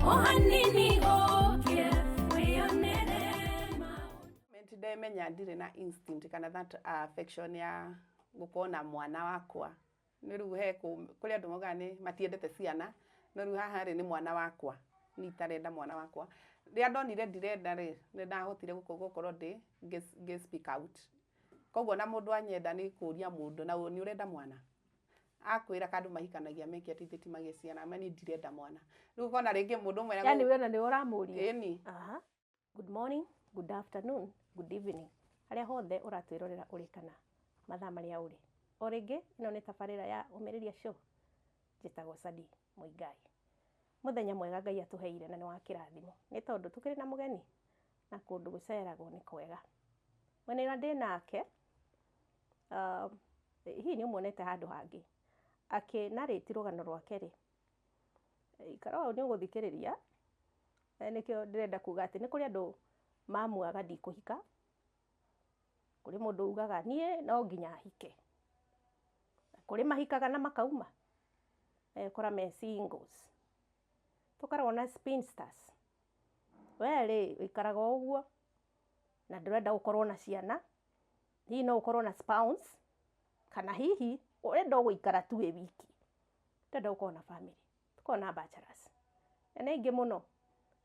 O hanini ũke wĩyonere maũndũ. Ndemenya ndirĩ na instinct kana that affection ya gũkorwo na mwana wakwa. Nĩ rĩu he kũrĩ andũ maugaga nĩ matiendete ciana, no rĩu haha rĩ, nĩ mwana wakwa, niĩ itarenda mwana wakwa. Rĩrĩa ndonire ndirenda rĩ, nĩ ndahotire gũkorwo ndĩ ngĩ speak out. Koguo na mũndũ anyenda nĩ kũria mũndũ, na nĩ ũrenda mwana? Akwĩra kandũ mahikanagia meke atĩ ithe ti magĩe ciana, ma niĩ ndirenda mwana. Rĩu ũkona rĩngĩ mũndũ ũmwe. Yani we ona nĩwe ũramũria? Ĩni. Aha. Good morning, good afternoon, good evening. Harĩa hothe ũratwĩrorera ũrĩ kana mathaa marĩa ũrĩ. O rĩngĩ ĩno nĩ tabarĩra ya Ũmĩrĩria Show. Njĩtagwo Sadi Mũigai. Mũthenya mwega Ngai atũheire na nĩ wa kĩrathimo. Nĩ tondũ tũkĩrĩ na mũgeni na kũndũ gũceragwo nĩ kwega. Mwena ũrĩa ndĩ nake, hihi nĩ ũmuonete handũ hangĩ. Akĩ narrate rũgano rwake rĩ, ikara ũũ nĩ ũgũthikĩrĩria. Nĩkĩo ndĩrenda kuga atĩ nĩ kũrĩ andũ mamuaga ndikũhika. Kũrĩ mũndũ ugaga niĩ no nginya hike. Kũrĩ mahikaga na makauma. Megũkora me singles. Tũkoragwo na spinsters. We rĩ, ũikaraga o ũguo na ndũrenda gũkorwo na ciana. Hihi no ũkorwo na spouse kana hihi ũrenda o gũikara tu wĩ wiki. Ndũrenda gũkorwo na family. Tũkoragwo na bachelors. Na nĩ aingĩ mũno.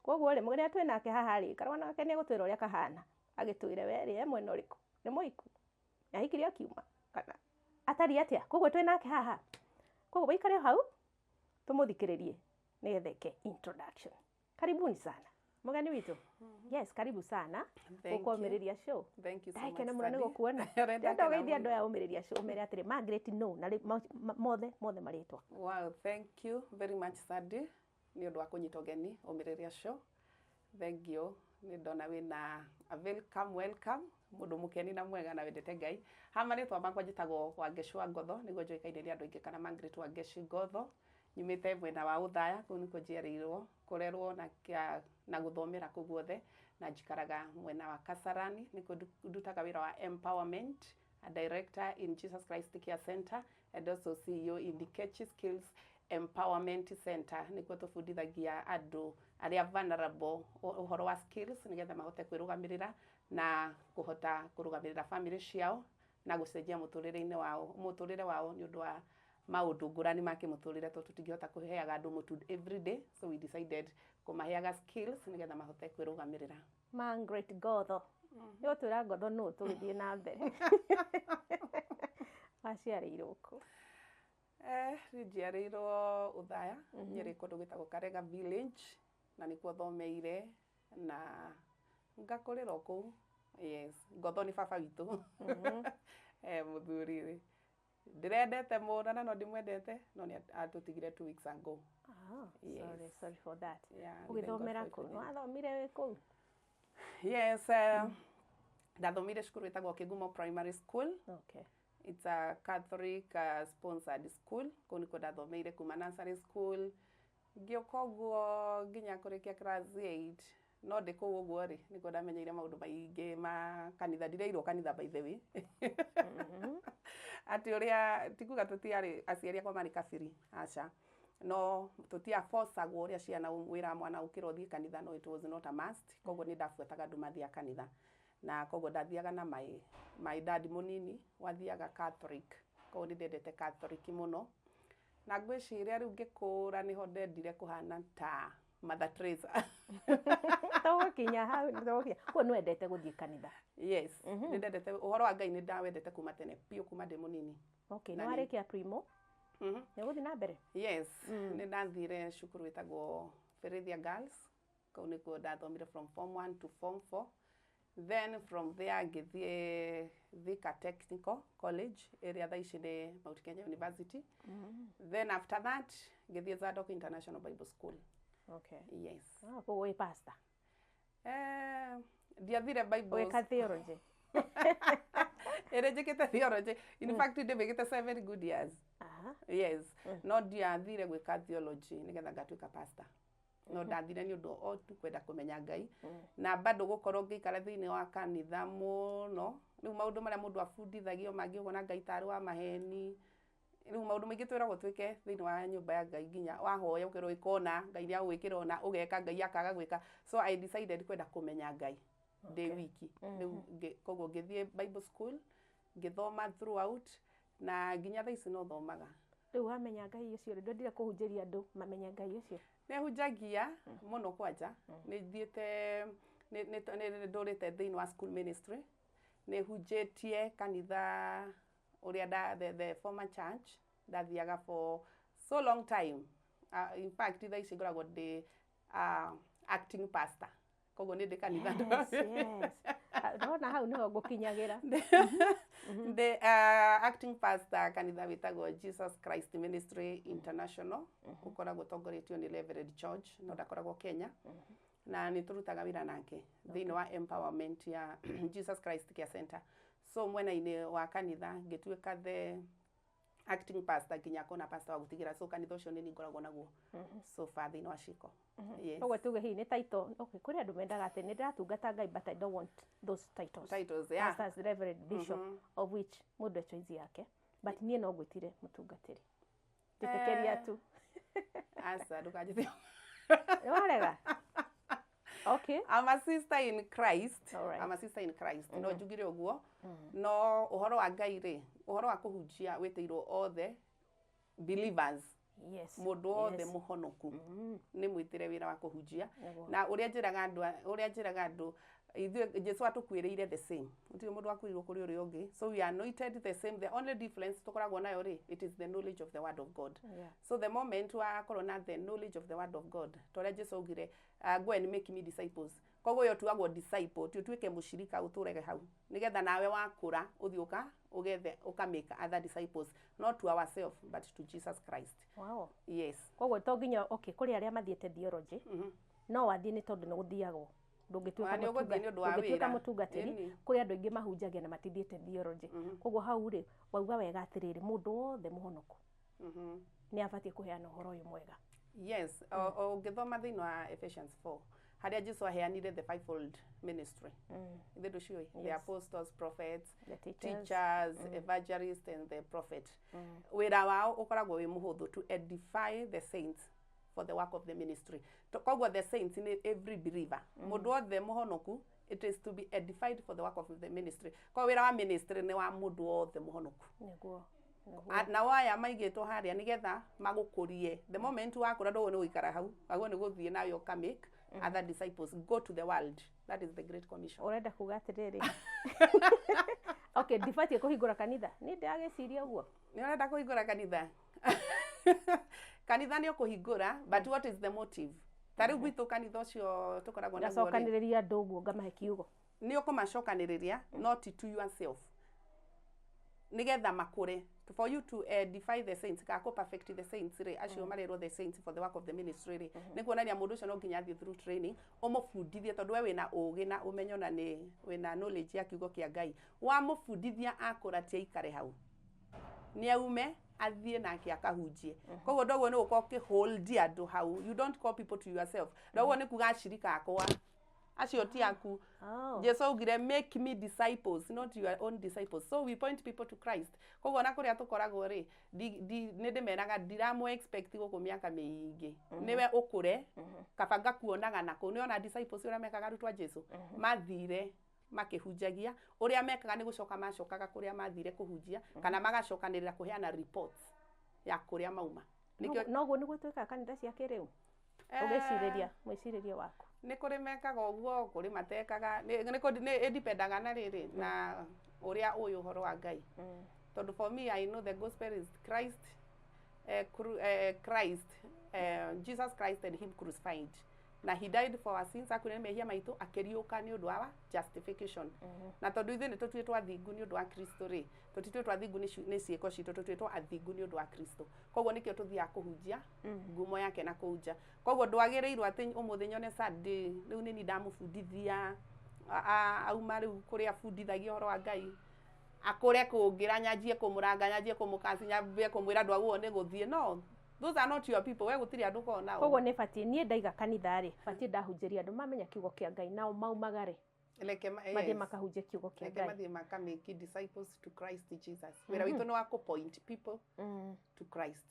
Koguo rĩ, mũrĩa twĩ nake haha rĩ, karũgano gake nĩ egũtwĩra ũrĩa kahana. Agĩtwĩre we rĩ, e mwena ũrĩkũ? Nĩ mũhiku? Nĩ ahikire akiuma? Kana atariĩ atĩa? Koguo twĩ nake haha. Koguo wĩikare hau, tũmũthikĩrĩrie nĩgetha eke introduction. Karibuni sana. Mũgeni witũ. Yes, karibu sana. Thank Gũkũ you. Ũmĩrĩria Show. Thank you so much. Ndakena mũno nĩ Sandy. gũkuona. Ũrenda Ndĩrenda kena ũgeithie mũno. andũ aya Ũmĩrĩria Show ũmere atĩrĩ Margaret no na mothe mothe marĩtwa. Wow, thank you very much, Sandy, nĩ ũndũ wa kũnyita ũgeni Ũmĩrĩria Show. Thank you. Nĩ ndona wĩna a welcome, welcome, mũndũ mũkeni na mwega na wendete Ngai. Ha marĩtwa makwa njĩtagwo Wangeci wa Ngotho, nĩguo njũĩkaine nĩ andũ aingĩ kana Margaret Wangeci Ngotho. Nyumĩte mwena wa Ũthaya, kũu nĩkuo njiarĩirwo, kũrerwo na, na gũthomera kũu guothe, na njikaraga mwena wa Kasarani, nĩkuo ndutaga wĩra wa empowerment, a director in Jesus Christ Care Center and also CEO in Nikechi Skills Empowerment Center, nĩkuo tũbundithagia andũ arĩa vulnerable ũhoro wa skills nĩgetha mahote kwĩrũgamĩrĩra na kũhota kũrũgamĩrĩra family ciao na gũcenjia mũtũrĩre-inĩ wao, mũtũrĩre wao nĩ ũndũ wa maũndũ ngũrani ma kĩmũtũrĩre, tondũ tũtingĩhota kũheaga andũ mũtu every day, so we decided kũmaheaga skills nĩgetha mahote kwĩrũgamĩrĩra. Margaret Ngotho. Nĩ gũtwĩra Ngotho nũ tũgĩthiĩ na mbere. Waciarĩirwo kũ? Niĩ njiarĩirwo Ũthaya, Nyĩrĩ, kũndũ gwĩtagwo Karega Village, na nĩkuo thomeire na ngakũrĩra o kũu. Yes, Ngotho nĩ baba witũ. Mũthuri ndĩrendete mũno na no ndĩmwendete, no nĩ atũtigire 2 weeks ago. Ah, Yes. sorry, sorry for that. Yeah, we thank God Ũgĩthomera for kũ? everything. Nĩ wathomire wĩ kũu? Yes, ndathomire cukuru ĩtagwo Kĩgumo Primary School. It's a Catholic sponsored school. Kũu nĩkuo ndathomeire kuma nursery school ngĩũka ũguo nginya kũrĩkia class 8. No ndĩ kũu ũguo rĩ, nĩkuo ndamenyeire maũndũ maingĩ ma kanitha. Ndireirwo kanitha, by the way, atĩ ũrĩa tikuga tũtiarĩ aciari akwa marĩ kabiri, aca, no tũtiabocagwo ũrĩa ciana wĩra mwana ũkĩra ũthiĩ kanitha. No, it was not a must. Koguo nĩ ndabuataga andũ mathiaga kanitha, na koguo ndathiaga na my dad mũnini wathiaga Catholic, koguo nĩ ndendete Catholic mũno, na ngwĩciria rĩu ngĩkũra nĩho ndendire kũhana ta Mother Teresa. Tũgũkinya hau, nĩ tũgũkinya. Koguo nĩ wendete gũthiĩ kanitha? Yes, nĩ ndendete ũhoro wa Ngai, nĩ ndawendete kuma tene biũ, kuma ndĩ mũnini. Okay, Na nĩ warĩkia primo? Nĩ ũgũthiĩ na mbere? Yes, nĩ ndathire cukuru ĩtagwo Ferithia Girls. Kũu nĩkuo ndathomire from form 1 to form 4. Then from there ngĩthiĩ Thika Technical College, ĩrĩa thaa ici nĩ Mount Kenya University. Then after that ngĩthiĩ Zadok International Bible School. Yes. Ah, koguo wĩ pastor? Ndiathire Bible. Wĩka theology? Ĩrĩ njĩkĩte theology. In fact, ndĩmĩkĩte 7 good years. Yes, no ndiathire gwĩka theology nĩgetha ngatuĩka pastor, no ndathire nĩ ũndũ o tu kwenda kũmenya Ngai na bado gũkorwo ngĩikara thĩinĩ wa kanitha mũno. Rĩu maũndũ marĩa mũndũ abundithagio mangĩ ũgona Ngai tarĩ wa maheni. Rĩu maũndũ maingĩ twĩragwo twĩke thĩinĩ wa nyũmba ya Ngai, nginya wahoya ũkerwo ĩka ũna, Ngai nĩ agũgwĩkĩra ũna, ũgeka, Ngai akaga gwĩka. So I decided kwenda kũmenya Ngai ndĩ wiki. Rĩu koguo ngĩthiĩ Bible school, ngĩthoma throughout, na nginya thaa ici no thomaga. Rĩu wamenya Ngai ũcio rĩ, ndwendire kũhunjĩria andũ mamenye Ngai ũcio? Nĩ hunjagia mũno. Kwanja nĩ thiĩte, nĩ ndũrĩte thĩinĩ wa school ministry, nĩ hunjĩtie kanitha ũrĩa the former church ndathiaga for so long time. In fact, thaa ici ngoragwo ndĩ acting pastor, koguo nĩ ndĩ kanitha. Yes. Ah, ndona hau nĩho ngũkinyagĩra. Ndĩ acting pastor kanitha wĩtagwo Jesus Christ Ministry International, ũkoragwo ũtongoretio nĩ Reverend George, no ndakoragwo Kenya, na nĩ tũrutaga wĩra nake thĩinĩ wa empowerment ya Jesus Christ Care Center. So mwena-inĩ wa kanitha ngĩtuĩka the acting pastor nginya kona pastor wa gũtigĩra. So kanitha ũcio nĩ niĩ ngoragwo naguo so far thĩinĩ wa Ciko, yes. Koguo tuge hihi nĩ title. Okay, kũrĩ andũ mendaga atĩ nĩ ndĩratungata Ngai, but I don't want those titles. Titles, yeah. Pastors, reverend, bishop, of which mũndũ e choice yake, but niĩ no ngwĩtire mũtungatĩri, njĩtĩkĩria tu. Aca, ndũkanjĩte. Nĩ warega, okay. I'm a sister in Christ. Alright. I'm a sister in Christ. No njugire ũguo. No ũhoro wa Ngai rĩ, ũhoro wa kũhunjia wĩtĩirwo othe believers. Mũndũ wothe mũhonoku nĩ mwĩtĩre wĩra wa kũhunjia. Na ũrĩa njĩraga andũ, ũrĩa njĩraga andũ, ithuĩ Jesu atũkuĩrĩire the same. Gũtirĩ mũndũ wakuĩrĩirwo kũrĩ ũrĩa ũngĩ. So we are anointed the same. The only difference tũkoragwo nayo rĩ, it is the knowledge of the word of God. So the moment wakorwo na the knowledge of the word of God, ta ũrĩa Jesu augire, "Go and make me disciples." Koguo ũyũ ũtuagwo disciple, ti ũtuĩke mũcirika ũtũrege hau. Nĩgetha nawe wakũra ũthiĩ ũka ũgethe ũka make other disciples, not to ourselves but to Jesus Christ. Yes. Koguo to nginya, okay, kũrĩ arĩa mathiĩte theology, no wathiĩ nĩ tondũ nĩ gũthiagwo, ndũngĩtuĩka Wa, nĩ ũgũthiĩ nĩ ũndũ wa ndũngĩtuĩka wĩra. mũtungatĩri. Ĩni. Kũrĩ andũ aingĩ mahunjagia na matithiĩte theology. Koguo hau rĩ, wauga wega atĩrĩrĩ, mũndũ wothe mũhonoku nĩ abatiĩ kũheana ũhoro ũyũ mwega. Yes, ũngĩthoma thĩinĩ wa Ephesians 4, harĩa Jesu aheanire the fivefold ministry. Ithe ndũciũĩ? The apostles, prophets, the teachers, teachers, evangelists and the prophet. Wĩra wao ũkoragwo wĩ mũhũthũ, to edify the saints for the work of the ministry. Koguo the saints nĩ every believer. Mũndũ wothe mũhonoku, it is to be edified for the work of the ministry. Koguo wĩra wa ministry nĩ wa mũndũ wothe mũhonoku. Nĩguo. Nao aya maigĩtwo harĩa nĩgetha magũkũrie. The moment wakũra, ndũguo nĩ gũikara hau, waguo nĩ gũthiĩ nawe ũka make other disciples, go to the world. That is the Great Commission. Ũrenda kuga atĩrĩrĩ, okay, ndibatiĩ kũhingũra kanitha? Niĩ ndĩragĩciria ũguo. Nĩ ũrenda kũhingũra kanitha? Kanitha nĩ ũkũhingũra, but what is the motive? Ta rĩu gwitũ kanitha ũcio tũkoragwo naguo rĩ, ngacokanĩrĩria andũ ũguo ngamahe kiugo. Nĩ ũkũmacokanĩrĩria, not to yourself, nĩgetha makũre, for you to edify the saints, kana kũ perfect the saints rĩ, acio marerwo the saints for the work of the ministry rĩ, nĩ kuonania mũndũ ũcio no nginya athiĩ through training, ũmũbundithie, tondũ we wĩna ũgĩ na ũmenyo na nĩ wĩna knowledge ya kiugo kĩa Ngai. Wamũbundithia akũra, ti aikare hau, nĩ aume athiĩ nake akahunjie. Koguo ndoguo nĩ gũkorwo ũkĩhold andũ hau. You don't call people to yourself. Ndoguo nĩ kuga acirika akwa acio ti aku. Jesu augire, "Make me disciples," not your own disciples. So we point people to Christ. Koguo ona kũrĩa tũkoragwo rĩ, nĩ ndĩmeraga ndiramũ expect gũkũ mĩaka mĩingĩ, nĩwe ũkũre, kaba ngakuonaga nakũu. Nĩona disciples ũrĩa mekaga, arutwo a Jesu mathire makĩhunjagia, ũrĩa mekaga nĩ gũcoka macokaga kũrĩa mathire kũhunjia, kana magacokanĩrĩra kũheana reports ya kũrĩa mauma. Nĩkĩo Noguo nĩguo twĩkaga kanitha cia kĩrĩu, ũgĩcirĩria mwĩcirĩrie waku? Nĩ kũrĩ mekaga ũguo, kũrĩ matekaga. Nĩ ĩdipendaga na rĩrĩ na ũrĩa ũĩ ũhoro wa Ngai, tondũ for me, I know the gospel is Christ, Christ, Jesus Christ and him crucified, na he died for our sins, akuire mehia maitũ, akĩriũka nĩ ũndũ wa justification. Na tondũ ithuĩ nĩ tũtuĩtwo athingu nĩ ũndũ wa Kristo rĩ, tũtituĩtwo athingu nĩ ciĩko citũ, tũtuĩtwo athingu nĩ ũndũ wa Kristo. Koguo nĩkĩo tũthiaga kũhunjia ngumo yake na kũu nja. Koguo ndwagĩrĩirwo atĩ ũmũthĩ nyone Sunday rĩu nĩ niĩ ndamũbundithia, auma rĩu kũrĩa abundithagia ũhoro wa Ngai, akũre kũngĩra, nyanjie kũmũranga, nyanjie kũmũkaci, nyambie kũmwĩra ndwagĩrĩirwo nĩ gũthiĩ. No those are not your people. We gũtirĩ andũ ũkoragwo nao. Koguo nĩ batiĩ niĩ ndaiga kanitha rĩ, batiĩ ndahunjĩria andũ mamenya kiugo kĩa Ngai, nao maumagare. Reke mathiĩ yes. makahunjie kiugo kĩa Reke Ngai. mathiĩ maka make disciples to Christ Jesus. Wĩra witũ nĩ wa kũ point people to Christ.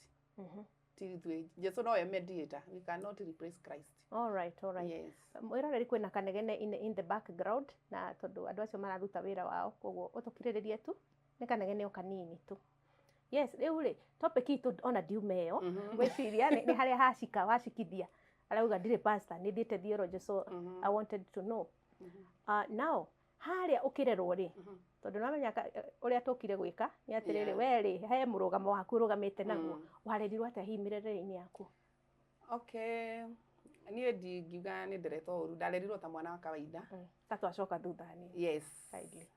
Ti ithuĩ. Jesu nowe mediator. We cannot replace Christ. All right, all right. Yes. Mwĩroreri, kwĩna kanegene in the background, na tondũ andũ acio mararuta wĩra wao, koguo ũtũkirĩrĩrie tu, nĩ kanegene o kanini tu. Yes, rĩu rĩ, topic itũ ona ndiuma ĩyo, ngwĩciria nĩ harĩa hacika wacikithia, arauga ndirĩ pastor, nĩ thiĩte theology, so I wanted to know. Now harĩa ũkĩrerwo rĩ, tondũ nĩwamenya ũrĩa tũkire gwĩka nĩ atĩrĩrĩ, we rĩ, he mũrũgamo waku ũrũgamĩte naguo, warerirwo atĩa hihi mĩrerere-inĩ yaku? Okay. Niĩ ndingiuga nĩ nderetwo ũru, ndarerirwo ta mwana wa kawaida. Ta twacoka thutha hanini. Yes. Kindly.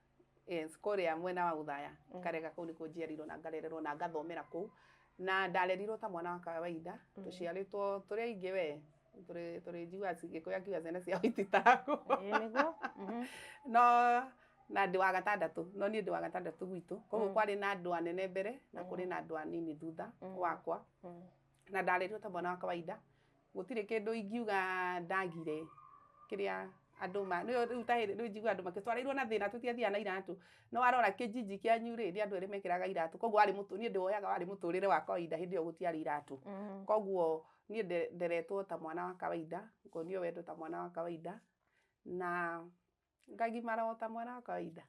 Yes, kũrĩa mwena wa Uthaya, Karega, kũu nĩkuo njiarirwo na ngarererwo na ngathomera kũu. Na ndarerirwo ta mwana wa kawaida, tũciarĩtwo tũrĩ aingĩ we, tũrĩ njiguaga Gĩkũyũ akiuga ciana ciao ititagwo. Ĩĩ nĩguo. No na ndĩ wa gatandatũ, no niĩ ndĩ wa gatandatũ gwitũ. Koguo kwarĩ na andũ anene mbere na kũrĩ na andũ anini thutha wakwa. Na ndarerirwo ta mwana wa kawaida. Gũtirĩ kĩndũ ingiuga ndagire kĩrĩa andũ ma nĩyo rĩu ta hĩndĩ rĩu njiguaga andũ makĩtwarĩirwo na thĩna, tũtiathiaga na iratũ, no warora kĩnjinji kĩanyu rĩ, nĩ andũ erĩ mekĩraga iratũ. Koguo warĩ niĩ ndĩwoyaga warĩ mũtũrĩre wa kawaida, hĩndĩ ĩyo gũtiarĩ iratũ. Koguo niĩ nderetwo ta mwana wa kawaida, ngonio wendo ta mwana wa kawaida, na ngagimara o ta mwana wa kawaida.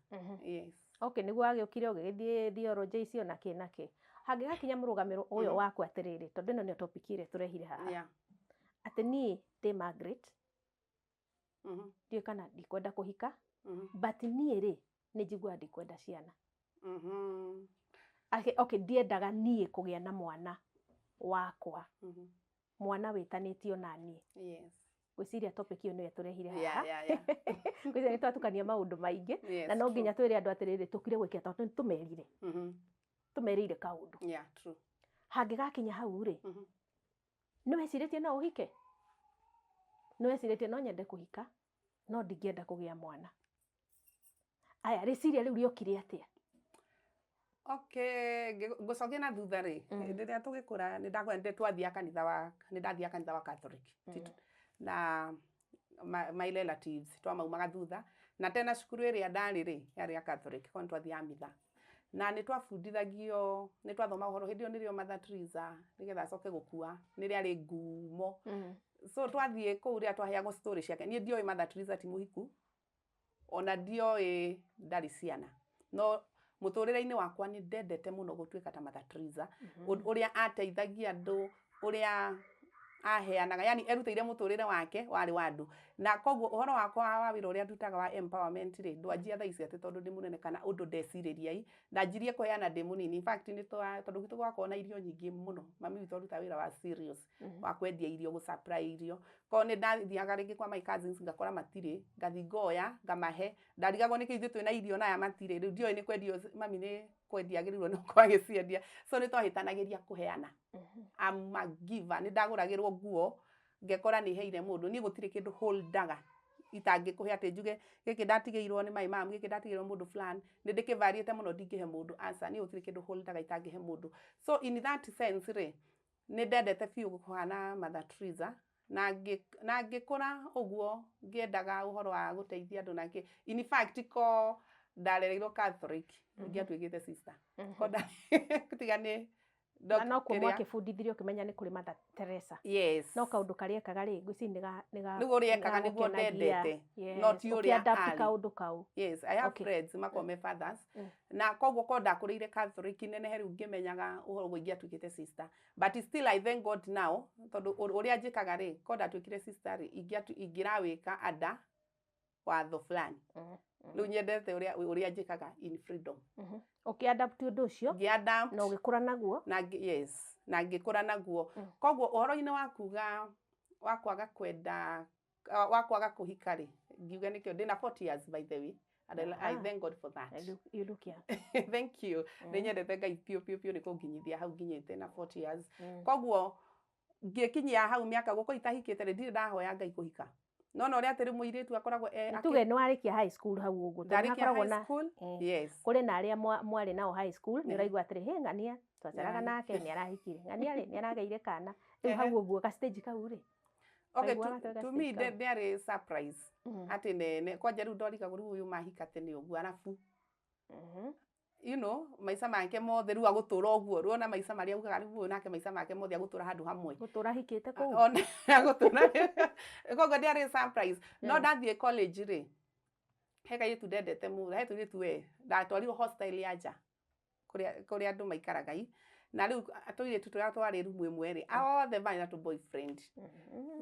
Yes. Okay, nĩguo wagĩũkire ũgĩgĩthiĩ theology icio na kĩ na kĩ, hangĩgakinya mũrũgamĩro ũyũ waku atĩrĩrĩ, tondũ ĩno nĩyo topic ĩrĩa tũrehire haha, atĩ niĩ ndĩ Margaret, ndiũĩ kana ndikwenda kũhika, but niĩ rĩ, nĩ njiguaga ndikwenda ciana. Okay, ndiendaga niĩ kũgĩa na mwana wakwa, mwana wĩtanĩtio na niĩ. Ngwĩciria topic ĩyo nĩyo tũrehire haha. Ngwĩciria nĩ twatukania maũndũ maingĩ, na no nginya twĩre andũ atĩrĩrĩ, tũkire gwĩkĩra tondũ nĩ tũmerire, tũmerĩire kaũndũ. Yeah, true. Hangĩgakinya hau rĩ, nĩ wecirĩtie no ũhike? Nĩ wecirĩtie no nyende kũhika, no ndingĩenda kũgĩa mwana? Aya, rĩciria rĩu rĩokire atĩa? Okay, ngũcokia na thutha rĩ, hĩndĩ ĩrĩa tũgĩkũra nĩ ndakwendete, twathiaga kanitha wa nĩ ndathiaga kanitha wa Catholic. Na my relatives twamaumaga thutha, na tena cukuru ĩrĩa ndarĩ rĩ, yarĩ ya Catholic, koguo nĩ twathiaga mitha. Na nĩ twabundithagio, nĩ twathoma ũhoro hĩndĩ ĩyo nĩrĩo Mother Teresa, nĩgetha acoke gũkua, nĩrĩo arĩ ngumo. So twathiĩ kũu rĩrĩa twaheagwo story ciake, niĩ ndioĩ Mother Teresa ti mũhiku, ona ndioĩ ndarĩ ciana. No mũtũrĩre-inĩ wakwa nĩ ndendete mũno gũtuĩka ta Mother Teresa, ũrĩa ateithagia andũ, ũrĩa aheanaga, yani erutĩire mũtũrĩre wake warĩ wa andũ. Na koguo ũhoro wakwa wa wĩra ũrĩa ndutaga wa empowerment rĩ, ndwanjia thaa ici atĩ tondũ ndĩ mũnene kana ũndũ ndecirĩria i, ndanjirie kũheana ndĩ mũnini. In fact, nĩ tondũ gwitũ gwakoragwo na irio nyingĩ mũno, mami witũ arutaga wĩra wa serious, wa kwendia irio, gũ supply irio. Koguo nĩ ndathiaga rĩngĩ kwa my cousins ngakora matirĩ, ngathiĩ ngoya, ngamahe. Ndarigagwo nĩkĩ ithuĩ twĩna irio na aya matirĩ, rĩu ndioĩ nĩ kwendio, mami nĩ kwendia agĩrĩirwo nĩ gũkorwo agĩciendia. So nĩ twahĩtanagĩria kũheana. I'm a giver. Nĩ ndagũragĩrwo nguo, ngekora nĩ heire mũndũ. Niĩ gũtirĩ kĩndũ holdaga itangĩkũhe atĩ njuge gĩkĩ ndatigĩirwo nĩ my mom, gĩkĩ ndatigĩirwo mũndũ fulani, nĩ ndĩkĩvariĩte mũno ndingĩhe mũndũ, aca. Niĩ gũtirĩ kĩndũ holdaga itangĩhe mũndũ. So in that sense rĩ, nĩ ndendete biũ kũhana Mother Teresa, na ngĩkũra ũguo ngĩendaga ũhoro wa gũteithia andũ na kĩ. In fact, ko ndarereirwo Catholic, ingĩatuĩkĩte sister. Ko tiga nĩ Na no kuo mwakĩbundithirio ũkĩmenya nĩ kũrĩ Mother Teresa? Yes. No kaũndũ karĩa ekaga rĩ, ngwĩciria nĩ ga Nĩguo ũrĩa ekaga nĩguo nĩgagũkenagia. ndendete. No ti ũrĩa Ũkĩ-adapt arĩ. kaũndũ kau. Yes, I have friends makoragwo me fathers. Na koguo ko ndakũrĩire Catholic nenehe rĩu ngĩmenyaga ũhoro ũguo ingĩatuĩkĩte sister. But still I thank God now, tondũ ũrĩa njĩkaga rĩ, ko ndatuĩkire sister rĩ, ingĩrawĩka under watho fulani. Rĩu nyendete ũrĩa njĩkaga in freedom. Ũkĩ-adapt ũndũ ũcio Ngĩ-adapt. Na ũgĩkũra naguo. Na yes, na ngĩkũra naguo. Koguo ũhoro-inĩ wa kuga wa kwaga kwenda wa kwaga kũhika rĩ, ngiuga nĩkĩo ndĩna 40 years, by the way. And I thank God for that. And you look young. Thank you. Nĩ nyendete Ngai biũ biũ biũ nĩ kũnginyithia hau nginyĩte na 40 years. Koguo ngĩkinyia hau mĩaka gũkũ itahikĩte rĩ, ndirĩ ndahoya Ngai kũhika. No na ũrĩa atĩ rĩu mũirĩtu akoragwo e Tuge nĩ warĩkia high school hau ũguo, tondũ Ndarĩkia hakoragwo high na school? Yes. Kũrĩ na arĩa mwarĩ nao high school, nĩ ũraigua atĩrĩ, hĩ, ng'ania twaceraga nake nĩ arahikire, ng'ania rĩ, nĩ aragĩire kana rĩu. Hau ũguo ka stage kau rĩ? Okay, Waiguaga to, atĩa to me ga stage kau? ndĩarĩ surprise atĩ nene kwanja rĩu ndorigagwo rĩu ũyũ mahika tene ũguo arabu maica make mothe rĩu agũtũra ũguo, rĩu ona maica marĩa augaga rĩu ũyũ nake maica make mothe agũtũra handũ hamwe. Gũtũra hikĩte kũu. Ona agũtũra, koguo ndĩarĩ surprise. No ndathiĩ college rĩ, he kairĩtu ndendete mũno, he tũirĩtu we ndatwarirwo hostel ya nja kũrĩa andũ maikaraga i, na rĩu tũirĩtu tũrĩa twarĩ rumu ĩmwe rĩ, othe marĩ na tũ boyfriend.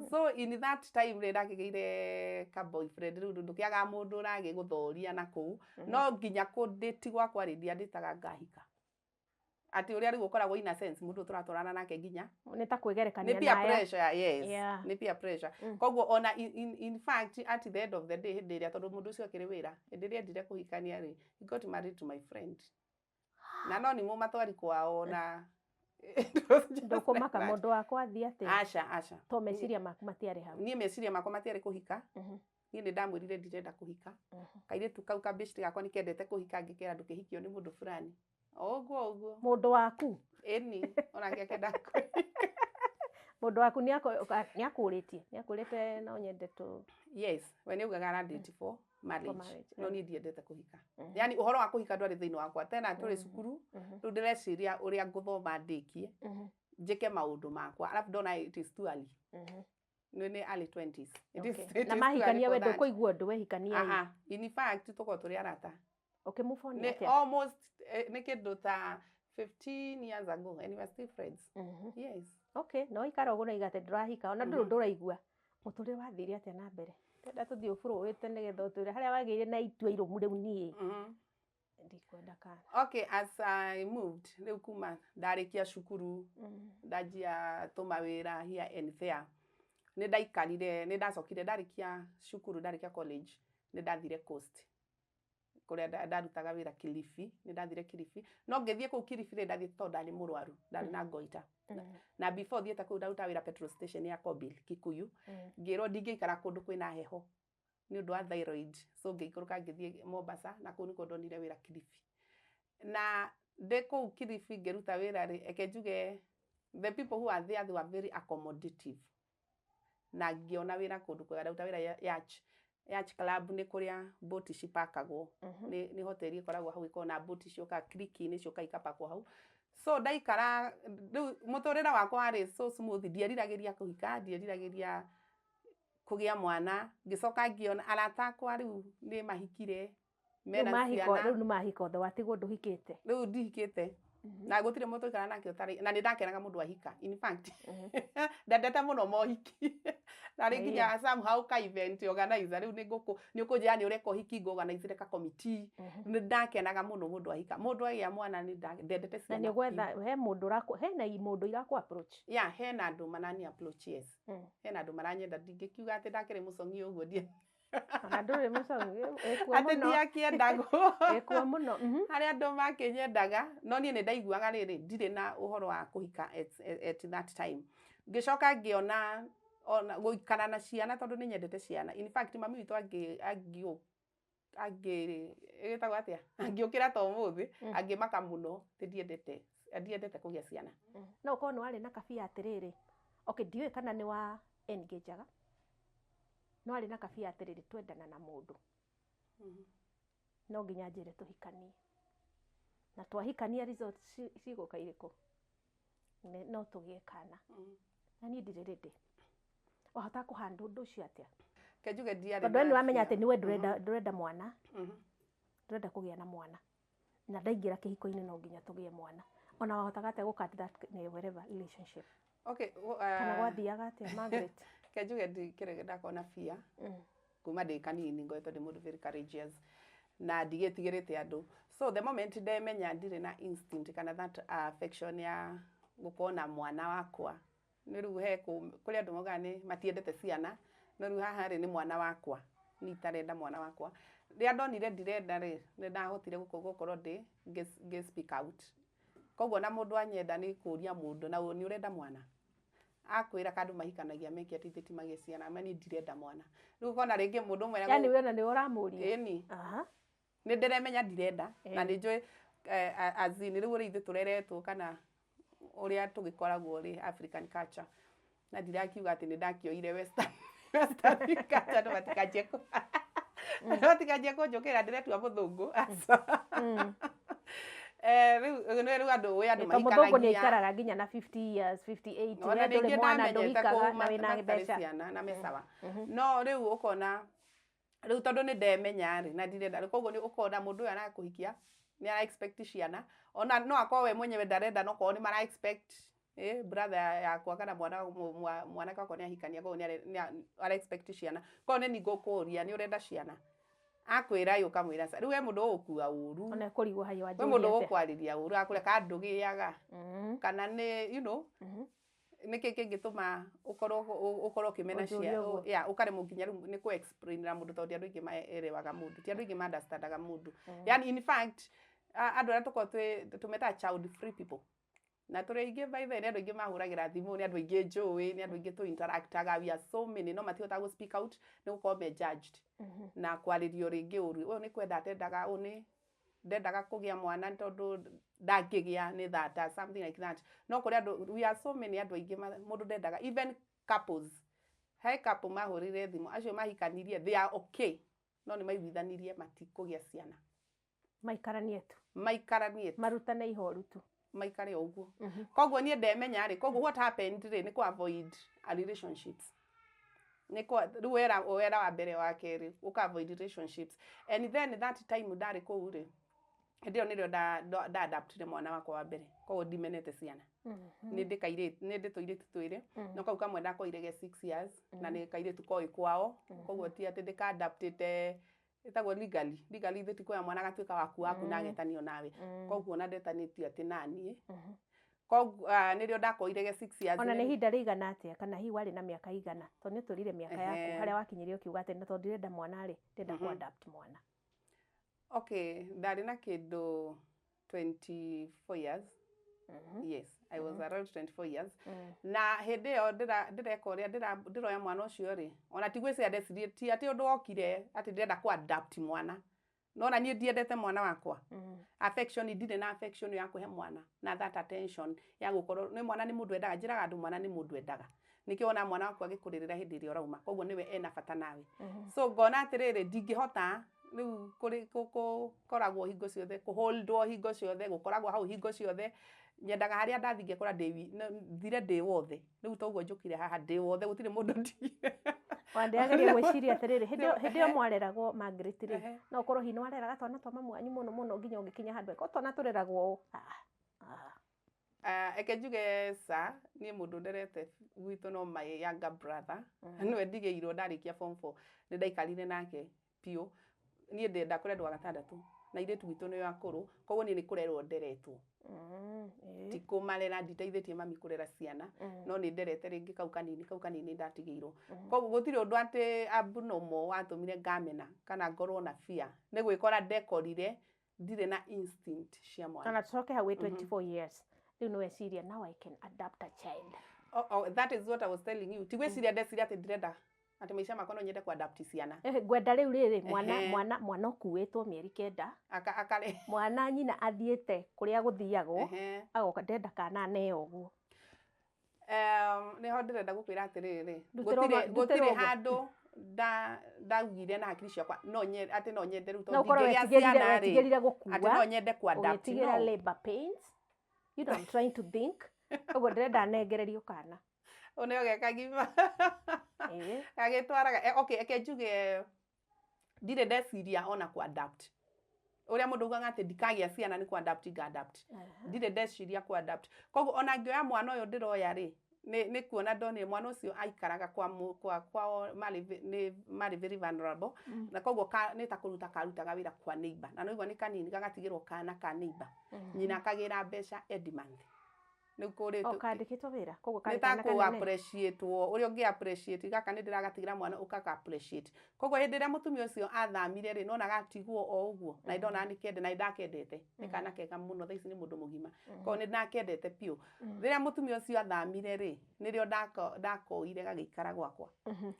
So in that time rĩ, ndakĩgĩire ka boyfriend. Rĩu ndũkĩagaga mũndũ ũragĩgũthoria na kũu, no nginya kũndĩti gwakwa rĩ, ndiandĩtaga ngahika atĩ ũrĩa rĩu ũkoragwo in a sense mũndũ tũratwarana nake nginya Nĩ ta kwĩgerekania nĩ peer na aya. pressure, yes. Nĩ peer pressure. Koguo ona in fact, at the end of the day, hĩndĩ ĩrĩa, tondũ mũndũ ũcio akĩrĩ wĩra, hĩndĩ ĩrĩa endire kũhikania rĩ, he got married to my friend na no nĩmo matwari kwao na it was just like Ndũkũmaka that. Mũndũ wakwa athiĩ atĩa? Aca, aca. To meciria maku matiarĩ hau. Niĩ meciria makwa matiarĩ kũhika. Niĩ nĩ ndamwĩrire ndirenda kũhika. Kairĩtu kau kabĩciti gakwa nĩ kendete kũhika, ngĩkera ndũkĩhikio nĩ mũndũ fulani, o ũguo ũguo. Mũndũ waku? Ĩni, onake akenda kũhika. Mũndũ waku nĩ akũrĩte no nyende tũ Yes, we nĩ augaga arandĩti for marriage, marriage, no niĩ ndiendete kũhika. Yani ũhoro wa kũhika ndwarĩ thĩinĩ wakwa tena. Tũrĩ cukuru rĩu, ndĩreciria ũrĩa ngũthoma ndĩkie, njĩke maũndũ makwa, arabu ndona it is too early. Nĩ early 20s. It is, it Na is too early mahikania for we that. ndũkũigua ũndũ wehikania ĩ? Aha, in fact tũkorwo tũrĩ arata. Ũkĩmove on Nĩ atĩa? almost nĩ kĩndũ ta 15 years ago and we are still friends. Yes. Okay, no ikara ũguo noiga atĩ ndũrahika ona ndũrĩ ndũraigua. Mũtũrĩre wathire atĩa na mbere? Ndĩrenda tũthiĩ ũbũrũĩte nĩgetha ũtwĩre harĩa wagĩire na itua irũmu rĩu niĩ ndikwenda kana. Okay, as I moved rĩu kuma ndarĩkia cukuru, ndanjia tũmawĩra here and there, nĩ ndaikarire, nĩ ndacokire ndarĩkia cukuru, ndarĩkia college, nĩ ndathire coast kũrĩa ndarutaga wĩra Kilifi. Nĩ ndathire Kilifi, no ngĩthiĩ kũu Kilifi rĩ, ndathiĩ tondũ ndarĩ mũrwaru, ndarĩ na goiter. Na before thiĩte kũu ndarutaga wĩra petrol station ya Kobil Kikuyu. Ngĩrwo ndingĩikara kũndũ kwĩna heho nĩ ũndũ wa thyroid, so ngĩikũrũka ngĩthiĩ Mombasa, na kũu nĩkuo ndonire wĩra Kilifi. Na ndĩ kũu Kilifi ngĩruta wĩra rĩ, eke njuge the people who are there, they were very accommodative, na ngĩona wĩra kũndũ kwega. Ndaruta wĩra Yacht Club, nĩ kũrĩa boti cipakagwo. Nĩ hoteli ĩkoragwo hau, ĩkoragwo na boti ciũkaga creek-inĩ, ciũkaga ikapakwo hau. So ndaikara rĩu mũtũrĩre wakwa warĩ so smooth, ndieriragĩria kũhika, ndieriragĩria kũgĩa mwana. Ngĩcoka ngĩona arata akwa rĩu nĩ mahikire, Rĩu mena mahika ciana. Rĩu nĩ mahika othe, watigwo ndũhikĩte. Rĩu ndihikĩte na gũtirĩ mũndũ tũikara nake ũtarĩ na nĩ ndakenaga mũndũ ahika. In fact, ndendete mũno mohiki na rĩ nginya somehow ka event organizer. Rĩu nĩ ngũkũ nĩ ũkũnjĩra nĩ ũreka ũhiki, ngũ-organizire ka committee. Nĩ ndakenaga mũno mũndũ ahika, mũndũ agĩa mwana, nĩ ndendete Na ciana. nĩ ũgwetha he mũndũ ũrakũ hena mũndũ irakũ approach? Yeah, hena andũ marani approach, yes. Hena andũ maranyenda. Ndingĩkiuga atĩ ndakĩrĩ mũcong'i ũguo ndie Ona ndũrĩ mũcong'i, ĩkuo atĩ mũno. ndiakĩendagwo. Ĩkuo mũno. Harĩ andũ makĩnyendaga, no niĩ nĩ ndaiguaga rĩrĩ ndirĩ na ũhoro wa kũhika at that time. Ngĩcoka ngĩona ona gũikara na ciana, tondũ nĩ nyendete ciana. In fact, mami witũ angĩ angĩ ĩgĩtagwo atĩa, angĩũkĩra ta ũmũthĩ, angĩmaka mũno atĩ ndiendete kũgĩa ciana. No ũkorwo nĩ warĩ na kabia atĩrĩrĩ, okay, ndiũĩ kana nĩ wa engageaga, no warĩ na kabia atĩrĩrĩ, twendana na mũndũ no nginya njĩre tũhikanie, na twahikania results cigũka irĩkũ? No tũgĩe kana na niĩ ndirĩ ready. Wahota kũhandle ũndũ ũcio atĩa? Ke njuge ndiarĩ Tondũ we na nĩ wamenya fear. atĩ nĩwe ndũrenda mwana, ndũrenda kũgĩa na mwana, na ndaingĩra kĩhiko-inĩ no nginya tũgĩe mwana. Ona wahotaga atĩa gũ cut that whatever relationship? Okay, Kana gwathiaga atĩa, Margaret? Ke njuge ndikĩrĩ ndakorwo na fear. Kuma ndĩ kanini ngoretwo ndĩ mũndũ very courageous na ndigĩtigĩrĩte andũ. So the moment ndemenya ndirĩ na instinct kana that affection ya gũkorwo na mwana wakwa, nĩ rĩu he kũrĩ andũ maugaga nĩ matiendete ciana, no rĩu haha rĩ, nĩ mwana wakwa, niĩ itarenda mwana wakwa. Rĩrĩa ndonire ndirenda rĩ, nĩ ndahotire gũkorwo ndĩ ngĩ speak out. Koguo na mũndũ anyenda nĩ kũria mũndũ na nĩ ũrenda mwana, akwĩra kandũ mahikanagia meke atĩ ithe ti magĩe ciana, ma niĩ ndirenda mwana. Rĩu ũkona rĩngĩ mũndũ ũmwe Yani we ona nĩwe ũramũria? Ĩni. Nĩ ndĩremenya ndirenda na nĩ njũĩ as in rĩu ũrĩa ithuĩ tũreretwo kana ũrĩa tũgĩkoragwo rĩ, African culture. Na ndirakiuga atĩ nĩ ndakĩoire western culture, andũ matikanjie andũ matikanjie kũnjũkĩrĩra ndĩretua mũthũngũ, aca. Rĩu nĩ rĩu andũ ũĩ andũ To mũthũngũ nĩ mahikanagia aikaraga nginya na 50 years, 58, ona we ndũrĩ ningĩ mwana, ndamenyete ndũhikaga kũu na wĩna matarĩ mbeca. Ciana na me sawa, no rĩu ũkona rĩu tondũ nĩ ndemenya rĩ, na ndirenda rĩ, koguo nĩ ũkona mũndũ ũyũ arakũhikia nĩ ara expect ciana, ona no akorwo we mwenyewe ndarenda, no korwo nĩ mara expect, brother yakwa kana mwana mwanake wakwa nĩ ahikania, koguo nĩ ara expect ciana. Koguo nĩ ngũkũria, nĩ ũrenda ciana? Akwĩra ĩ, ũkamwĩra ca. Rĩu we mũndũ ũgũkua ũru. Ona kũrigwo hayo We mũndũ wanjũria atĩa. ũgũkwarĩria ũru, akũrĩa kana ndũgĩaga kana nĩ nĩkĩ kĩngĩtũma ũkorwo ũkĩmena Ũnjũrie cia ũguo. Yeah, ũkaremwo nginya rĩu nĩ kũ explainĩra mũndũ, tondũ ti andũ aingĩ maerewaga mũndũ, ti andũ aingĩ ma understandaga mũndũ. Yani in fact, andũ arĩa tũkoragwo twĩ tũmetaga child free people na tũrĩ aingĩ, by the way, nĩ andũ aingĩ mahũragĩra thimũ, nĩ andũ aingĩ njũĩ, nĩ andũ aingĩ tũ interactaga, we are so many, no matihotaga gũ speak out nĩ gũkorwo me judged na kwarĩrio rĩngĩ ũru, ũyũ nĩ kwenda atendaga, ũyũ nĩ ndendaga kũgĩa mwana nĩ tondũ ndangĩgĩa, nĩ thata, something like that. No kũrĩ andũ, we are so many, andũ aingĩ mũndũ ndendaga, even couples, he couple mahũrire thimũ, acio mahikanirie, they are okay, no nĩ maiguithanirie matikũgĩa ciana. Maikaranie tu. Maikaranie tu. Marutane ihoru tu. Maikare o ũguo. Koguo niĩ ndemenya rĩ, koguo what happened rĩ, nĩ kũ avoid a relationships, nĩ kwa rĩu wera wera wa mbere, wa kerĩ ũka avoid relationships, and then that time ndarĩ kũu rĩ, hĩndĩ ĩyo nĩrĩo nda adoptire mwana wakwa wa mbere. Koguo ndimenete ciana, nĩ ndĩ kairĩtu, nĩ ndĩ tũirĩtu twĩrĩ, no kau kamwe ndakoire ge 6 years na nĩ kairĩtu koĩ kwao, koguo ti atĩ ndĩka-adoptĩte, ĩtagwo legally. Legally ithuĩ ti kuoya mwana agatuĩka waku waku na agetanio nawe, koguo ona ndetanĩtio atĩ naniĩ. Koguo nĩrĩo ndakoire ge 6 years. Ona nĩ ihinda rĩigana atĩa, kana hihi warĩ na mĩaka igana, tondũ nĩ ũtwĩrire mĩaka yaku, harĩa wakinyire ũkiuga atĩ na tondũ ndirenda mwana rĩ, ndĩrenda kũ adopt mwana? Okay, ndarĩ na kĩndũ 24 years. Yes, I was around 24 years. Na hĩndĩ ĩyo ndĩreka ũrĩa ndĩroya mwana ũcio rĩ, ona ti gwĩciria ndecirie, ti atĩ ũndũ wokire atĩ ndĩrenda kũ adopt mwana, nona niĩ ndiendete mwana wakwa. Affection, ndirĩ na affection ya kũhe mwana na that attention ya gũkorwo nĩ mwana nĩ mũndũ endaga. Njĩraga andũ, mwana nĩ mũndũ endaga, nĩkĩo wona mwana waku agĩkũrĩrĩra hĩndĩ ĩrĩa ũrauma, koguo nĩwe ena bata nawe. So ngona atĩrĩrĩ, ndingĩhota rĩu kũkoragwo hingo ciothe, kũholdwo hingo ciothe, gũkoragwo hau hingo ciothe. Nyendaga harĩa ndathiĩ ngekora thire ndĩ wothe. Rĩu toguo njũkire haha ndĩ wothe, gũtirĩ mũndũ ndigire. Wandĩageria gwĩciria atĩrĩrĩ, hĩndĩ ĩyo mwareragwo, Margaret rĩ, no ũkorwo hihi nĩ wareraga twana twa mamu wanyu mũno mũno nginya ũgĩkinya handũ ko twana tũreragwo ũũ. Ah, ah. Ah, eke njuge ca niĩ mũndũ nderete gwitũ no my younger brother, nĩwe ndigĩirwo ndarĩkia form 4. Nĩ ndaikarire nake biũ. Niĩ ndenda kũrerwo gatandatũ na airĩtu gwitũ nĩo akũrũ, koguo niĩ nĩ kũrerwo nderetwo. Ti kũmarera, nditeithĩtie mami kũrera ciana, no nĩ nderete rĩngĩ kau kanini, kau kanini ndatigĩirwo. Koguo gũtirĩ ũndũ atĩ abnormal watũmire ngamena kana ngorwo na fear, nĩ gwĩkora ndekorire ndirĩ na instinct cia mwana. Ona tucoke hau wĩ 24 years, rĩu nĩ weciria, "Now I can adopt a child"? Oh, that is what I was telling you. Ti gwĩciria ndeciria atĩ ndĩrenda atĩ maica makwa no nyende ku-adopt ciana. Ngwenda rĩu rĩrĩ mwana, mwana ũkuĩtwo mĩeri 9, Akarĩ mwana nyina athiĩte kũrĩa gũthiagwo, agoka, ndenda kana aneo ũguo. Nĩho ndĩrenda gũkwĩra atĩrĩrĩ, Ndutĩrwo gũtirĩ ndutĩrwo gũtirĩ ũguo. handũ ndaugire na hakiri ciakwa no atĩ no nyende rĩu No tondũ ũkorwo ndingĩgĩa wetigĩrire ciana rĩ, wetigĩrire atĩ gũkua, no nyende ku-adopt, ũgĩtigĩra no. labor pains. I'm trying to think ũguo ndĩrenda nengererio kana Ũneo ge kagima agĩtwaraga. Okay, eke njuge ndirĩ ndeciria ona ku-adapt, ũrĩa mũndũ ugaga atĩ ndikagĩa ciana nĩ ku-adapt nga-adapt. Ndirĩ ndeciria ku-adapt, koguo ona ngĩoya mwana ũyũ ndĩroya rĩ, nĩ kuona ndonire mwana ũcio aikaraga kwa kwa kwao, marĩ nĩ marĩ very vulnerable, na koguo nĩ ta kũruta karutaga wĩra kwa neighbor, na nĩũigua nĩ kanini, gagatigĩrwo kana ka neighbor, nyina akagĩra mbeca every month. Rĩu kũrĩ O kandĩkĩtwo wĩra, koguo nĩ karĩ ta kana kũ kanene. Appreciate ũrĩa ũngĩ appreciate gaka nĩ ndĩragatigĩra mwana ũkaka appreciate. Koguo hĩndĩ ĩrĩa mũtumia ũcio athamire rĩ, nona gatigwo o ũguo, na nĩndona nĩ kende na nĩndakendete, nĩ kana kega mũno, thaa ici nĩ mũndũ mũgima, koguo nĩ ndakendete biũ. Rĩrĩa mũtumia ũcio athamire rĩ, nĩrĩo ndakoire gagĩikara gwakwa,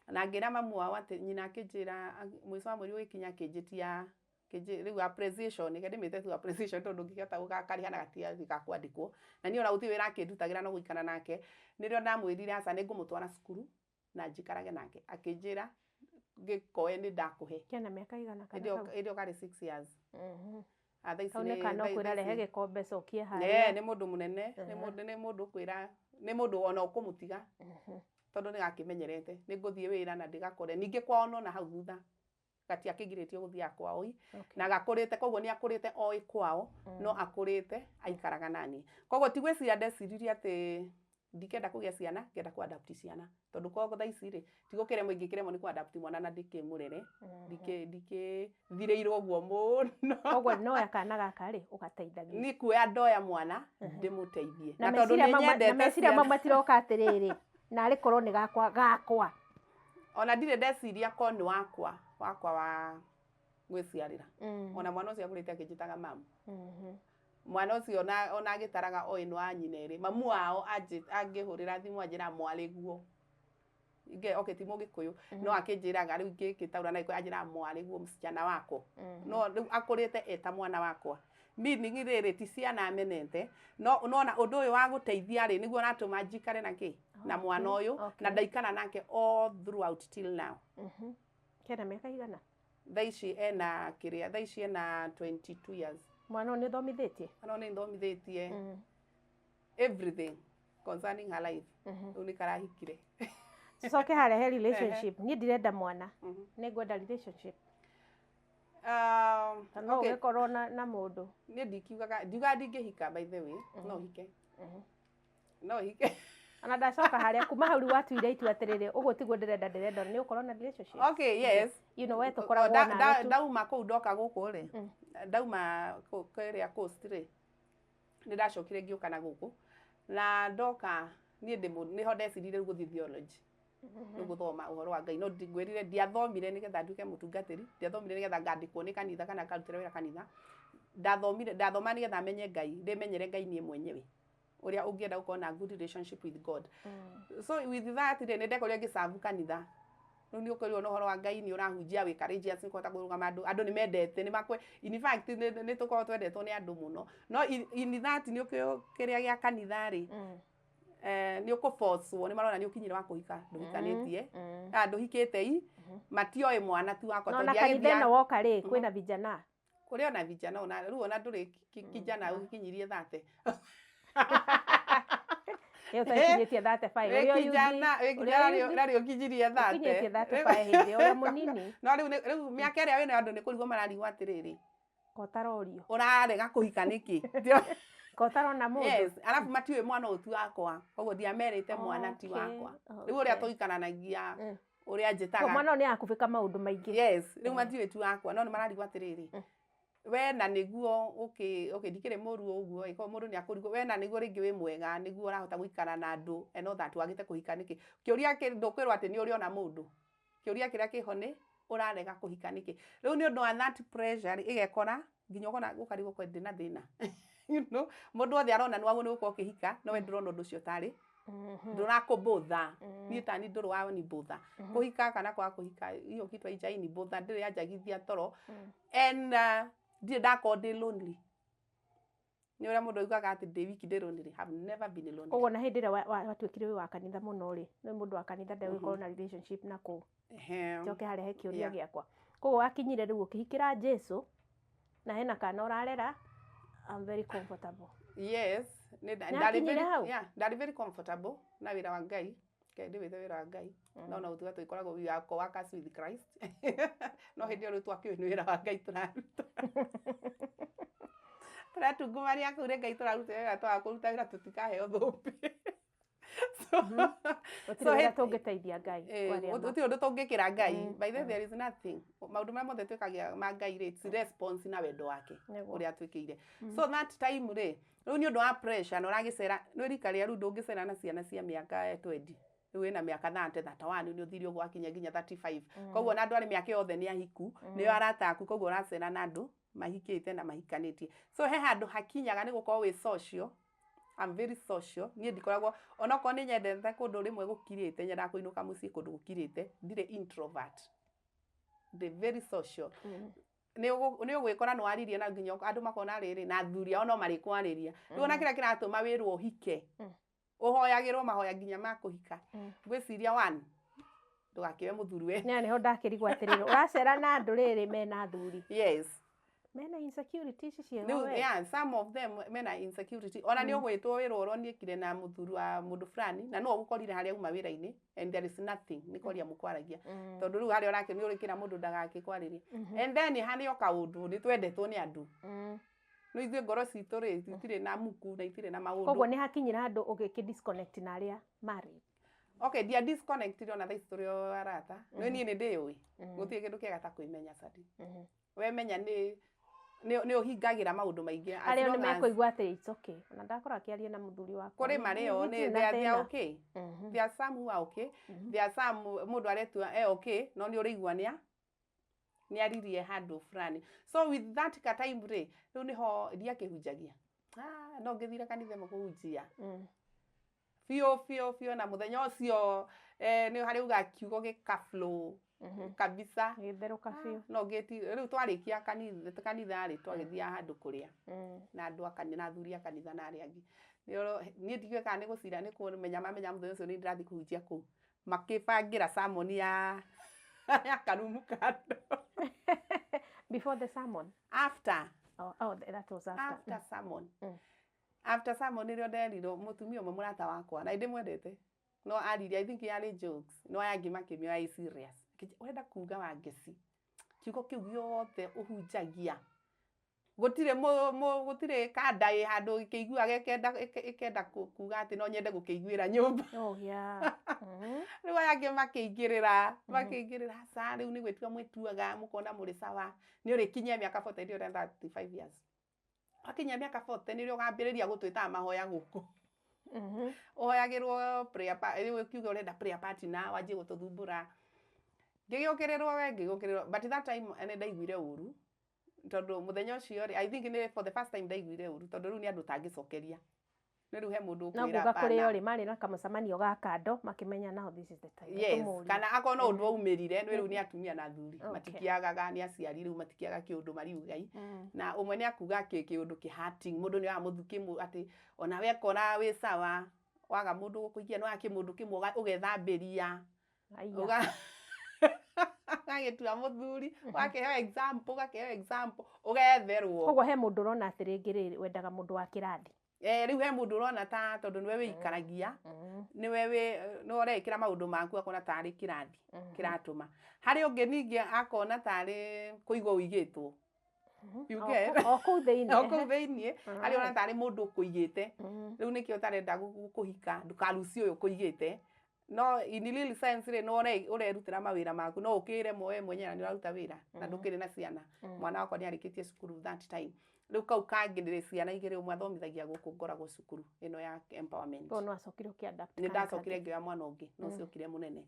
na ngĩra mamu wao atĩ nyina akĩnjĩra mũico wa mweri ũgĩkinya akĩnjĩtia. Rĩu appreciation, reke ndĩmĩte tu appreciation tondũ ndũngĩhota gũgakarĩha na gatiathiĩ ga kwandĩkwo. Na niĩ ona gũtirĩ wĩra akĩndutagĩra no gũikara nake. Nĩrĩo ndamwĩrire aca nĩ ngũmũtwara cukuru na njikarage nake. Akĩnjĩra gĩkoe nĩ ndakũhe. Kena mĩaka igana kana Hĩndĩ ĩyo kau? Hĩndĩ ĩyo karĩ 6 years. Ah, thaa ici Kau nĩ kana ũkwĩra rehe gĩkombe cokie harĩa. Nĩ mũndũ mũnene, nĩ mũndũ ũkwĩra, nĩ mũndũ ona ũkũmũtiga tondũ nĩ gakĩmenyerete. Nĩ ngũthiĩ wĩra na ndĩgakore. Ningĩ kwao nona hau thutha gatiakĩgirĩtio gũthiaga kwao i na gakũrĩte, koguo nĩ akũrĩte oĩ kwao, no akũrĩte aikaraga naniĩ. Koguo ti gwĩciria ndeciririe atĩ ndikenda kũgĩa ciana, ngenda kũ adopt ciana, tondũ koguo thaa ici rĩ, tigũkĩremwo ingĩkĩremwo nĩ kũ adopt mwana na ndĩkĩmũrere, ndikĩthirĩirwo ũguo mũno. Koguo noya kana gaka rĩ, ũgateithagia. Niĩ kuoya ndoya mwana ndĩmũteithie Na na tondũ meciria nĩ mau na nyendete meciria mau ciana. matiroka atĩrĩrĩ, narĩ korwo nĩ gakwa gakwa. Ona ndirĩ ndeciria ko nĩ wakwa wa gwĩciarĩra. Ona mwana ũcio akũrĩte akĩnjĩtaga mamu. Mwana ũcio ona agĩtaraga oĩ nĩ wa nyina ĩrĩ mamu wao, angĩhũrĩra thimũ anjĩraga mwarĩguo. Okay, ti mũgĩkũyũ, no akĩnjĩraga rĩu ngĩkĩtaũra na Gĩkũyũ anjĩraga mwarĩguo, msichana wako. No rĩu akũrĩte eta mwana wakwa, meaning rĩrĩ ti ciana amenete, no nona ũndũ ũyũ wa gũteithia rĩ, nĩguo ũratũma njikare na kĩ na mwana ũyũ na ndaikara nake all throughout till now. Kena mĩaka igana? Thaa ici ena kĩrĩa, thaa ici ena 22 years. Mwana ũyũ nĩ ũthomithĩtie? Mwana ũyũ nĩ thomithĩtie everything concerning her life. Rĩu nĩ karahikire. Tucoke harĩa he relationship. Niĩ ndirenda mwana, nĩ ngwenda relationship. Ta no Okay. ũgĩkorwo na mũndũ. Niĩ ndikiugaga, ndiugaga ndingĩhika. By the way, no hike, no hike. Ona ndacoka harĩa kuma hau rĩu watuire itua atĩrĩrĩ, ũguo tiguo ndĩrenda, ndĩrenda nĩ ũkorwo na relationship. Okay, yes. We tũkoragwo nawe tu. Ndauma kũu ndoka gũkũ rĩ, ndauma kũrĩa coast rĩ, nĩ ndacokire ngĩũka na gũkũ, na ndoka niĩ ndĩ nĩho ndecirire rĩu gũthiĩ theology, rĩu gũthoma ũhoro wa Ngai. No ngwĩrire ndiathomire nĩgetha nduĩke mũtungatĩri, ndiathomire nĩgetha ngandĩkwo nĩ kanitha kana ngarutĩra wĩra kanitha. Ndathomire, ndathoma nĩgetha menye Ngai, ndĩmenyere Ngai niĩ mwenyewe, ũrĩa ũngĩenda gũkorwo na good relationship with God. So with that rĩ, nĩ ndekorire ngĩcabu kanitha. Rĩu nĩ ũkorirwo na ũhoro wa Ngai, nĩ ũrahunjia, wĩ courageous, nĩ ũkũhota kũrũgama, andũ nĩ mendete, nĩ makwe, in fact nĩ tũkoragwo twendetwo nĩ andũ mũno. No in that nĩ ũkĩũĩ kĩrĩa gĩa kanitha rĩ, nĩ ũkũbocwo, nĩ marona nĩ ũkinyire wa kũhika, ndũhikanĩtie, ah, ndũhikĩte i matioĩ mwana ti wakwa. No tondũ na kanitha ĩno woka rĩ, kwĩna vijana. Kũrĩ ona vijana, ona rĩu ona ndũrĩ kijana ũkinyirie 30. Ĩyo ũtakinyĩtie 35. Wĩ Ũrĩa youth- kijana, wĩ ũrĩa kijana youth- rarĩ ũkinyirie 30. ũkinyĩtie 35 hĩndĩ ĩyo ũrĩa mũnini. No rĩu rĩu mĩaka ĩrĩa wĩnayo andũ nĩ kũrigwo mararigwo atĩrĩrĩ, Kotarorio. Ũrarega kũhika nĩkĩ? Kotarona mũndũ. Yes, arabu matiũĩ mwana ũyũ ti wakwa, koguo ndiamerĩte mwana ti wakwa. Rĩu ũrĩa tũikaranagia, ũrĩa Koguo njĩtaga. Mwana ũyũ nĩ akubĩka maũndũ maingĩ. Yes, rĩu matiũĩ ti wakwa, no nĩ mararigwo atĩrĩrĩ, we na nĩguo okay, ndikĩrĩ mũru ũguo ĩ, koguo mũndũ nĩ akũrigwo we na nĩguo rĩngĩ wĩ mwega, nĩguo ũrahota gũikara na andũ and all that, wagĩte kũhika nĩkĩ? Kĩũria ndũkwĩrwo atĩ nĩ ũrĩ ona mũndũ. Kĩũria kĩrĩa kĩho nĩ ũrarega kũhika nĩkĩ? Rĩu nĩ ũndũ wa that pressure rĩ, ĩgekora nginya ũkona ũkarigwo kwe ndĩna thĩna. Mũndũ wothe arona nĩ wagwo nĩ gũkorwo ũkĩhika, no we ndũrona ũndũ ũcio tarĩ ndũrakũbother. Niĩ tani ndũrĩ wa ni bother kũhika kana kwaga kũhika, hiyo kitu haijai ni bother, ndĩrĩ yanjagithia toro and ndirĩ ndakorwo ndĩ lonely. Nĩ ũrĩa mũndũ augaga atĩ ndĩ wiki, ndĩ lonely, have never been lonely. Koguo na hĩndĩ ĩrĩa watuĩkire wĩ wa kanitha mũno rĩ, nĩ mũndũ wa kanitha ndegũkorwo na relationship na kũu. Njoke harĩa he kĩũria gĩakwa. Koguo wakinyire rĩu ũkĩhikĩra Jesu na hena kana ũrarera, I'm very comfortable. Yes, nĩ Nĩ ndarĩ akinyire hau? Yeah, ndarĩ very comfortable na wĩra wa Ngai. Ngai ndĩwĩte wĩra wa Ngai, no na ũtuga tũgĩkoragwo we are co-workers with Christ, no hĩndĩ ĩyo rĩu twakĩũĩ nĩ wĩra wa Ngai tũraruta, tũratungumania kũu nĩ Ngai tũraruta wĩra, twaga kũruta wĩra tũtikaheo thũmbĩ. So, Gũtirĩ so wĩra tũngĩteithia Ngai kwaria ma. Gũtirĩ ũndũ tũngĩkĩra Ngai. By the way, there is nothing. Maũndũ marĩa mothe twĩkagia ma Ngai rĩ, it's response na wendo wake ũrĩa atwĩkĩire. So that time rĩ, rĩu nĩ ũndũ wa pressure na ũragĩcera nĩ rika rĩa rĩu, ndũngĩcera na ciana cia mĩaka 20, rĩu wĩna mĩaka 30, 31, nĩ ũthire ũguo wakinya nginya 35. Koguo na andũ arĩ mĩaka yothe nĩ ahiku, nĩo arata aku, koguo ũracera na andũ mahikĩte na mahikanĩtie. So he handũ hakinyaga nĩ gũkorwo wĩ social. I'm very social. Niĩ ndikoragwo, onokorwo nĩ nyendete kũndũ rĩmwe gũkirĩte, nyendaga kũinũka mũciĩ kũndũ gũkirĩte. Ndirĩ introvert, ndĩ very social. Nĩ ũgwĩkora nĩ waririe na nginya andũ makona rĩrĩ na athuri ao no marĩkwarĩria. Rĩu ona kĩrĩa kĩratũma wĩrwo ũhike, ũhoyagĩrwo mahoya nginya ma kũhika, ngwĩciria one, ndũgakĩoe mũthuri we. Nĩ nĩho ndakĩrigwo atĩrĩrĩ, ũracera na andũ rĩrĩ mena athuri mena insecurity ici ciĩho. Rĩu we. Yeah, some of them mena insecurity. Ona nĩ ũgwĩtwo wĩrwo ũroniĩkire na mũthuri wa mũndũ fulani na no ũgũkorire harĩa uma wĩra-inĩ, and there is nothing, nĩ kwaria mũkwaragia, tondũ rĩu harĩa ũrake nĩ ũrĩkĩra mũndũ ndagakĩkwarĩrie. And then harĩ o kaũndũ, nĩ twendetwo nĩ andũ, no ithuĩ ngoro citũ rĩ, itirĩ na muku na itirĩ na maũndũ. Koguo nĩ hakinyira handũ ũgĩkĩ disconnect na arĩa married? Okay, ndia disconnect, ona thaa ici tũrĩ o arata. No niĩ nĩ ndĩyũĩ, gũtirĩ kĩndũ kĩega ta kwĩmenya, Sadi. Wemenya nĩ ũhingagĩra maũndũ maingĩ. As Arĩa nĩ long as- mekũigua atĩ it's okay, ona ndakora akĩaria na mũthuri wakwa. Kũrĩ marĩo Gũtirĩ nĩ na they are thĩna. okay. There are some who are okay. There are some mũndũ aretua e okay, no nĩ ũrĩigua nĩ aririe handũ fulani. So with that ka time rĩ, rĩu nĩho ndiakĩhunjagia. Ah, no ngĩthire kanitha ĩmwe kũhunjia biũ biũ biũ, na mũthenya ũcio nĩ harĩ uga kiugo gĩka flow kabisa. Gĩtherũka biũ. No ngĩti rĩu twarĩkia kanitha rĩ, twagĩthiaga handũ kũrĩa na andũ a kanitha, na athuri a kanitha na arĩa angĩ. Niĩ ndiũĩ kana nĩ gũcira nĩ kũmenya mamenya mũthenya ũcio nĩ ndĩrathiĩ kũhunjia kũu, makĩbangĩra sermon ya karumu kando. Before the sermon? After. Oh, that was after. After sermon. After sermon nĩrĩo nderirwo mũtumia ũmwe mũrata wakwa na ndĩmwendete, no aririe, I think yarĩ jokes, no aya angĩ makĩmĩoya ĩ serious. Ũrenda kuga Wangeci, kiugo kĩu gĩothe ũhunjagia, gũtirĩ gũtirĩ kanda ĩ handũ ĩkĩiguaga ĩkenda kuga atĩ no nyende gũkĩiguĩra nyũmba? Oh yeah. Rĩu aya angĩ makĩingĩrĩra, aca, rĩu nĩ gwĩtua mwĩtuaga mũkona mũrĩ sawa, nĩ ũrĩkinyia mĩaka 40, ndĩ ũrĩa 35 years, wakinyia mĩaka 40 nĩrĩo ũgambĩrĩria gũtwĩtaga mahoya gũkũ. Ũhoyagĩrwo prayer rĩu ũkiuga ũrenda prayer partner, wanjie gũtũthumbũra. Ngĩgĩũkĩrĩrwo we, ngĩgĩũkĩrĩrwo, but that time nĩ ndaiguire ũru, tondũ mũthenya ũcio rĩ, I think nĩ for the first time ndaiguire ũru, tondũ rĩu nĩ andũ ũtangĩcokeria, nĩ rĩu he mũndũ No ũkwĩra kuga hapana. kũrĩo rĩ, marĩ na kamũcemanio ga kando makĩmenya now this is the time. Yes. Tũmũrie. Kana akorwo no ũndũ waumĩrire, nĩ rĩu nĩ atumia na athuri matikiagaga, nĩ aciari, rĩu matikiaga kĩũndũ mariuga i na ũmwe nĩ akuga kĩũndũ kĩ hurting mũndũ nĩ wamũthuki atĩ ona wekora wĩ sawa, waga mũndũ gũkũikia, no kĩmũndũ kĩmwe ũgethambĩria. Aya. Ũgagĩtua mũthuri, ũgakĩheo example, ũgakĩheo example, ũgetherwo. Koguo he mũndũ ũrona atĩ rĩngĩ rĩrĩ wendaga mũndũ wa kĩrathi. Eh, rĩu he mũndũ ũrona ta tondũ nĩwe wĩikaragia, nĩwe wĩ nĩwe ũrekĩra maũndũ maku, akona tarĩ kĩrathi kĩratũma. Harĩ ũngĩ ningĩ akona tarĩ kũigwo ũigĩtwo. You get? O kũu thĩinĩ. O kũu thĩiniĩ harĩ ona tarĩ mũndũ ũkũigĩte, rĩu nĩkĩo ũtarenda kũhika, ndũkarucie ũyũ ũkũigĩte. No in real sense rĩ, no ũrerutĩra mawĩra maku, no ũkĩre we mwenyewe na nĩ ũraruta wĩra na ndũkĩrĩ na ciana. Mwana wakwa nĩ arĩkĩtie cukuru that time. Rĩu kau kangĩ ndĩrĩ ciana igĩrĩ, ũmwe athomithagia gũkũ ngoragwo cukuru ĩno ya empowerment. Koguo no acokire ũkĩ-adapt Nĩ kana ndacokire kangĩ. ngĩoya mwana ũngĩ, no ũcio ũkire mũnene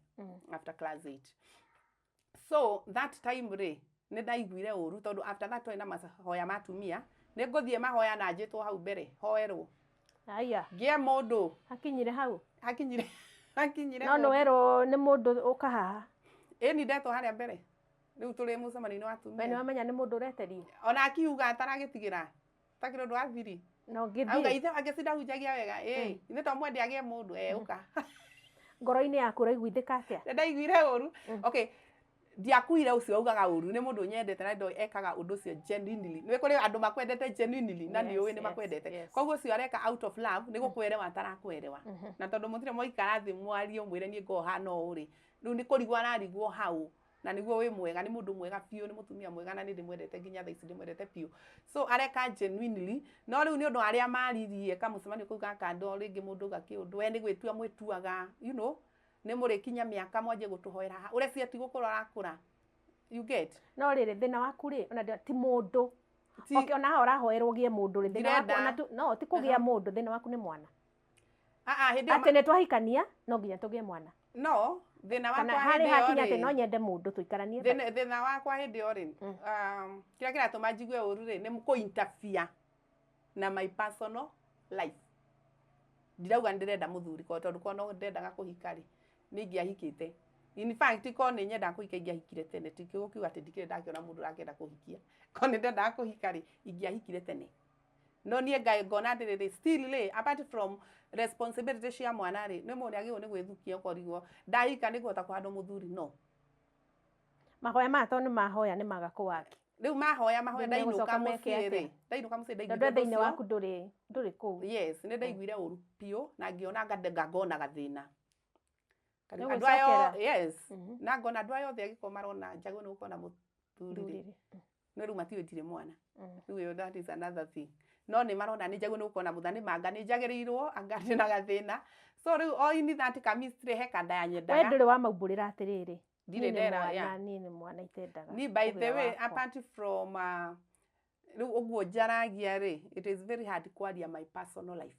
after class 8. So that time rĩ, nĩ ndaiguire ũru, tondũ after that twarĩ na mahoya ma atumia, nĩ ngũthiĩ mahoya na njĩtwo hau mbere hoerwo. Aya. Ngĩe mũndũ. Hakinyire hau. Hakinyire No nĩ mũndũ. werwo nĩ mũndũ ũka haha? Ĩni, ndetwo harĩa mbere, rĩu tũrĩ mũcemanio-inĩ wa We nĩ atumia. wamenya nĩ mũndũ ũreterie? Ona akiuga ataragĩtigĩra takĩrĩ ũndũ wa thiri. Na Auga, ũngĩthiĩ ithe wake cindahunjagia wega, ĩ ithe to mwende agĩe mũndũ e ũka. Ngoro-inĩ yaku ũraiguithĩka atĩa? Nĩ ndaiguire ũru. Okay, ndiakuire ũcio augaga ũru, nĩ mũndũ nyendete na ndo ekaga ũndũ ũcio genuinely. Nĩ kũrĩ andũ makwendete genuinely na nĩ ũĩ nĩ makwendete. Koguo ũcio areka out of love, nĩ gũkwerewa atarakwerewa, na tondũ mũtirĩ mwaikara thĩ mwarie ũmwĩre niĩ ngoragwo hana ũũ rĩ, rĩu nĩ kũrigwo ararigwo hau. Na nĩguo wĩ mwega, nĩ mũndũ mwega biũ, nĩ mũtumia mwega, na nĩ ndĩmwendete nginya thaa ici, ndĩmwendete biũ. So areka genuinely, no rĩu nĩ ũndũ wa arĩa maririe kamũcemanio kau ga kando, rĩngĩ mũndũ auga kĩũndũ, we nĩ gwĩtua mwĩtuaga, nĩ mũrĩkinya mĩaka mwanjie gũtũhoera haha, ũrĩa ti gũkũra ũrakũra, you get? No rĩrĩ, thĩna waku rĩ, ona ti mũndũ. Okay, ona haha ũrahoerwo ũgĩe mũndũ rĩ, thĩna waku Ndirenda. ona tu, no ti kũgĩa mũndũ, thĩna waku nĩ mwana. Ah, ah, hĩndĩ ĩyo Atĩ nĩ twahikania no nginya tũgĩe mwana? No thĩna Kana wakwa harĩ hĩndĩ ĩyo hakinya atĩ rĩ, no nyende mũndũ tũikaranie? Thĩna wakwa hĩndĩ ĩyo rĩ, kĩrĩa kĩratũma njigue ũru rĩ, nĩ kũ interfere na my personal life. Ndirauga nĩ ndĩrenda mũthuri, tondũ korwo no ndendaga kũhika rĩ, nĩ ingĩahikĩte. In fact, ko nĩ nyendaga kũhika ingĩahikire tene. Ti kiuga atĩ ndikĩrĩ ndakĩona mũndũ ũrakĩenda kũhikia. Ko nĩ ndendaga kũhika rĩ, ingĩahikire tene. No niĩ ngona atĩrĩrĩ, still rĩ, apart from responsibility cia mwana rĩ, nĩ mũndũ nĩagĩrĩirwo nĩ gwĩthukia ũkorigwo ndahika nĩ kũhota kũhandwo mũthuri no. Mahoya maya tondũ nĩ mahoya nĩ maga kũwaki. Rĩu mahoya mahoya Rĩu ndainũka megũcoka meke mũciĩ rĩ, atĩa? Ndainũka mũciĩ Tondũ ndaiguire thĩinĩ ũndũ ũcio. Waku ndũrĩ kũu. Yes, nĩ ndaiguire ũru biũ na ngĩona ngona gathĩna. Nĩ Andũ aya gwĩcokera. Yes. Na ngona andũ aya othe angĩkorwo marona njagĩrĩirwo nĩ gũkorwo na mũthuri rĩ. Ndũrĩrĩ. No rĩu matiũĩ ndirĩ mwana. Rĩu ĩyo that is another thing. No nĩ marona nĩ njagĩrĩirwo nĩ gũkorwo na mũthani manga nĩ njagĩrĩirwo anga ndĩna gathĩna. So rĩu o in that chemistry he kanda We yanyendaga. ndũrĩ wamaumbũrĩra atĩrĩrĩ, Ndirĩ niĩ nĩ ndera mwana, yeah. niĩ nĩ mwana itendaga Ni by the kũgĩa way, wakwa. apart from rĩu ũguo njaragia rĩ, it is very hard kwaria my personal life.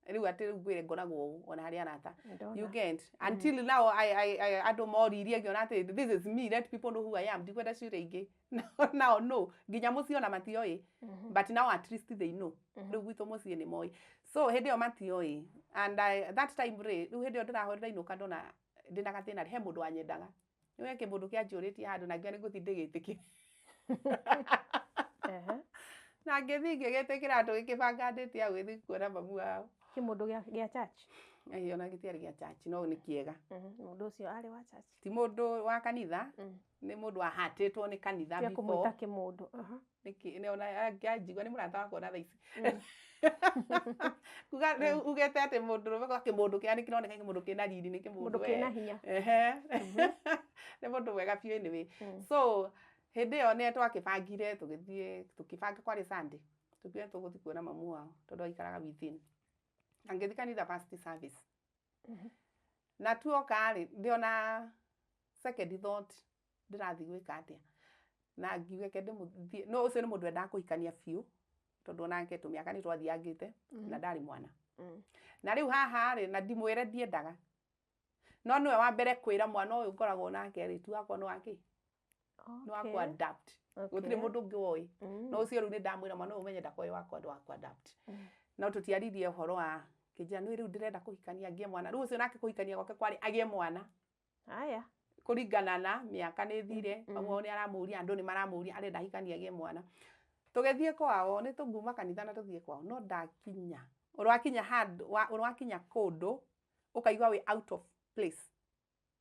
Rĩu atĩ rĩu ngwĩre ngoragwo ũũ ona harĩ arata. Ndona. You get until now I andũ moririe ngĩona atĩ this is me, let people know who I am. Ndikwenda ciũria ingĩ. Now no, nginya mũciĩ ona matioĩ. But now at least they know. Rĩu gwitũ mũciĩ nĩ moĩ. So hĩndĩ ĩyo matioĩ. And I, that time rĩ, rĩu hĩndĩ ĩyo ndĩrahoera ndainũka ndona ndĩna gathĩna rĩ, he mũndũ wanyendaga. Nĩ kĩmũndũ kĩanjũrĩtie handũ na ngiuga nĩ ngũthiĩ ndĩgĩtĩkĩre. Na ngĩthiĩ ngĩgĩtĩkĩra tũgĩkĩbanga ndĩti ya gũgĩthiĩ kuona mamu wao. Kĩmũndũ gĩa church. Ĩĩ, ona gĩtiarĩ gĩa church, no nĩ kĩega. Mũndũ ũcio arĩ wa church. Ti mũndũ wa kanitha, nĩ mũndũ wahatĩtwo nĩ kanitha Tia before. kũmwĩta kĩmũndũ. Nĩkĩ nĩ ona angĩanjigua nĩ mũrata wakwa ona thaa ici. Kuga rĩu ugĩte atĩ mũndũrũme kwa kĩmũndũ kĩrĩa nĩ kĩroneka kĩmũndũ kĩna riri nĩ kĩmũndũ Mũndũ we. kĩna hinya. Ehe. Nĩ mũndũ mwega biũ anyway. So hĩndĩ ĩyo nĩ twakĩbangire tũgĩthiĩ tũkĩbanga kwarĩ Sunday. Tũkiuga tũgũthiĩ kuona mamu wao tondũ aikaraga within. Na ngĩthiĩ kanitha first service. Na tuoka rĩ, ndĩona second thought ndĩrathiĩ gwĩka atĩa. Na ngiuga reke ndĩmũthiĩ, no ũcio nĩ mũndũ wendaga kũhikania biũ tondũ onake tũmĩaka nĩ twathiangĩte na ndarĩ mwana. Na rĩu haha rĩ, na ndimwĩre ndiendaga. No nĩwe wa mbere kwĩra mwana ũyũ ngoragwo nake rĩ, ti wakwa nĩ wakĩ? Nĩ wa kũ-adapt. Gũtirĩ mũndũ ũngĩ woĩ. No ũcio rĩu nĩ ndamwĩra mwana ũyũ ũmenye ndakoĩ wakwa nĩ wa kũ-adapt. No tũtiaririe ũhoro wa kĩnjĩra nĩ rĩu ndĩrenda kũhikania ngĩe mwana. Rĩu ũcio nake kũhikania gwake kwarĩ agĩe mwana. Haya. Kũringana na mĩaka nĩ thire, ũguo nĩ aramũria, andũ nĩ maramũria arenda ahikanie agĩe mwana. Tũgĩthiĩ kwao, nĩ tũngiuma kanitha na tũthiĩ kwao, no ndakinya. Ũrwakinya handũ, ũrwakinya kũndũ, ũkaigua wĩ out of place.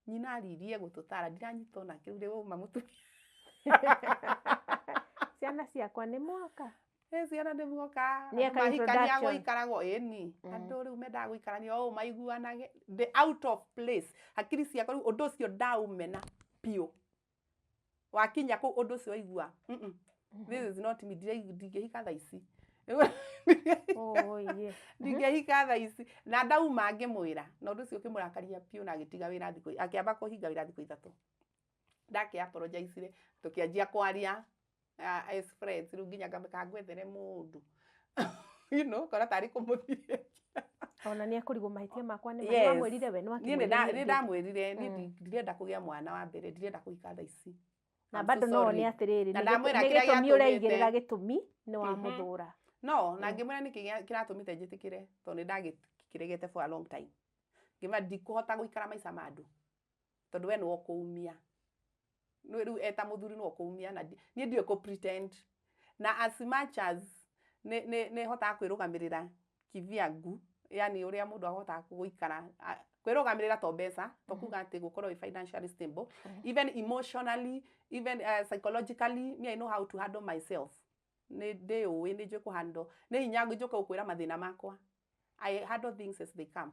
Nyina aririe gũtũtara, ndiranyita onake rĩu rĩ wauma mũtumia. Ciana ciakwa nĩ mwoka. Ĩ ciana nĩ muoka, Nĩ eka andũ mahikania introduction. gũikaragwo, ĩni. Andũ rĩu mendaga gũikarania o ũũ maiguanage. The out of place. Hakiri ciakwa rĩu ũndũ ũcio ndaũmena biũ. Wakinya kũu ũndũ ũcio waigua, this is not me, ndingĩhika thaa ici. Oh, yeah. Ndingĩhika thaa ici. Na ndauma ngĩmwĩra, na ũndũ ũcio ũkĩmũrakaria biũ na agĩtiga wĩra thikũ, akĩamba kũhinga wĩra thikũ 3. Ndakĩ apologize tũkĩanjia kwaria as friends, rĩu nginya ngamĩka ngwethere mũndũ. You know, kora tarĩ kũmũthirĩkia. Ona nĩ ekũrigwo mahĩtia makwa nĩ Yes. wamwĩrire we nĩ Niĩ wakĩmwĩrire nĩ ndamwĩrire niĩ ndirenda kũgĩa mwana wa mbere, ndirenda kũhika thaa ici. Na I'm bado so no sorry. nĩ atĩrĩrĩ, Na nĩ ndamwĩra nĩ kĩrĩa gĩtũmi gĩatũmĩte. ũreigĩrĩra gĩtũmi nĩ wamũthũra. No, na ngĩmwĩra nĩkĩ kĩratũmĩte njĩtĩkĩre tondũ nĩ ndagĩkĩregete for a long time. Ngĩmwĩra ndikũhota gũikara maica ma andũ tondũ we nĩwe ũkũumia. Nĩ rĩu eta mũthuri nĩwe ũkũumia na niĩ ndiũĩ kũ pretend. Na as much as nĩ hotaga kwĩrũgamĩrĩra kivyangu, yani ũrĩa mũndũ ahotaga gũikara, kwĩrũgamĩrĩra to mbeca, to kuga atĩ gũkorwo wĩ financially stable, even emotionally, even psychologically, me I know how to handle myself. Nĩ ndĩũĩ, nĩ njũĩ kũ-handle, nĩ hinya njũke gũkwĩra mathĩna makwa. I handle things as they come.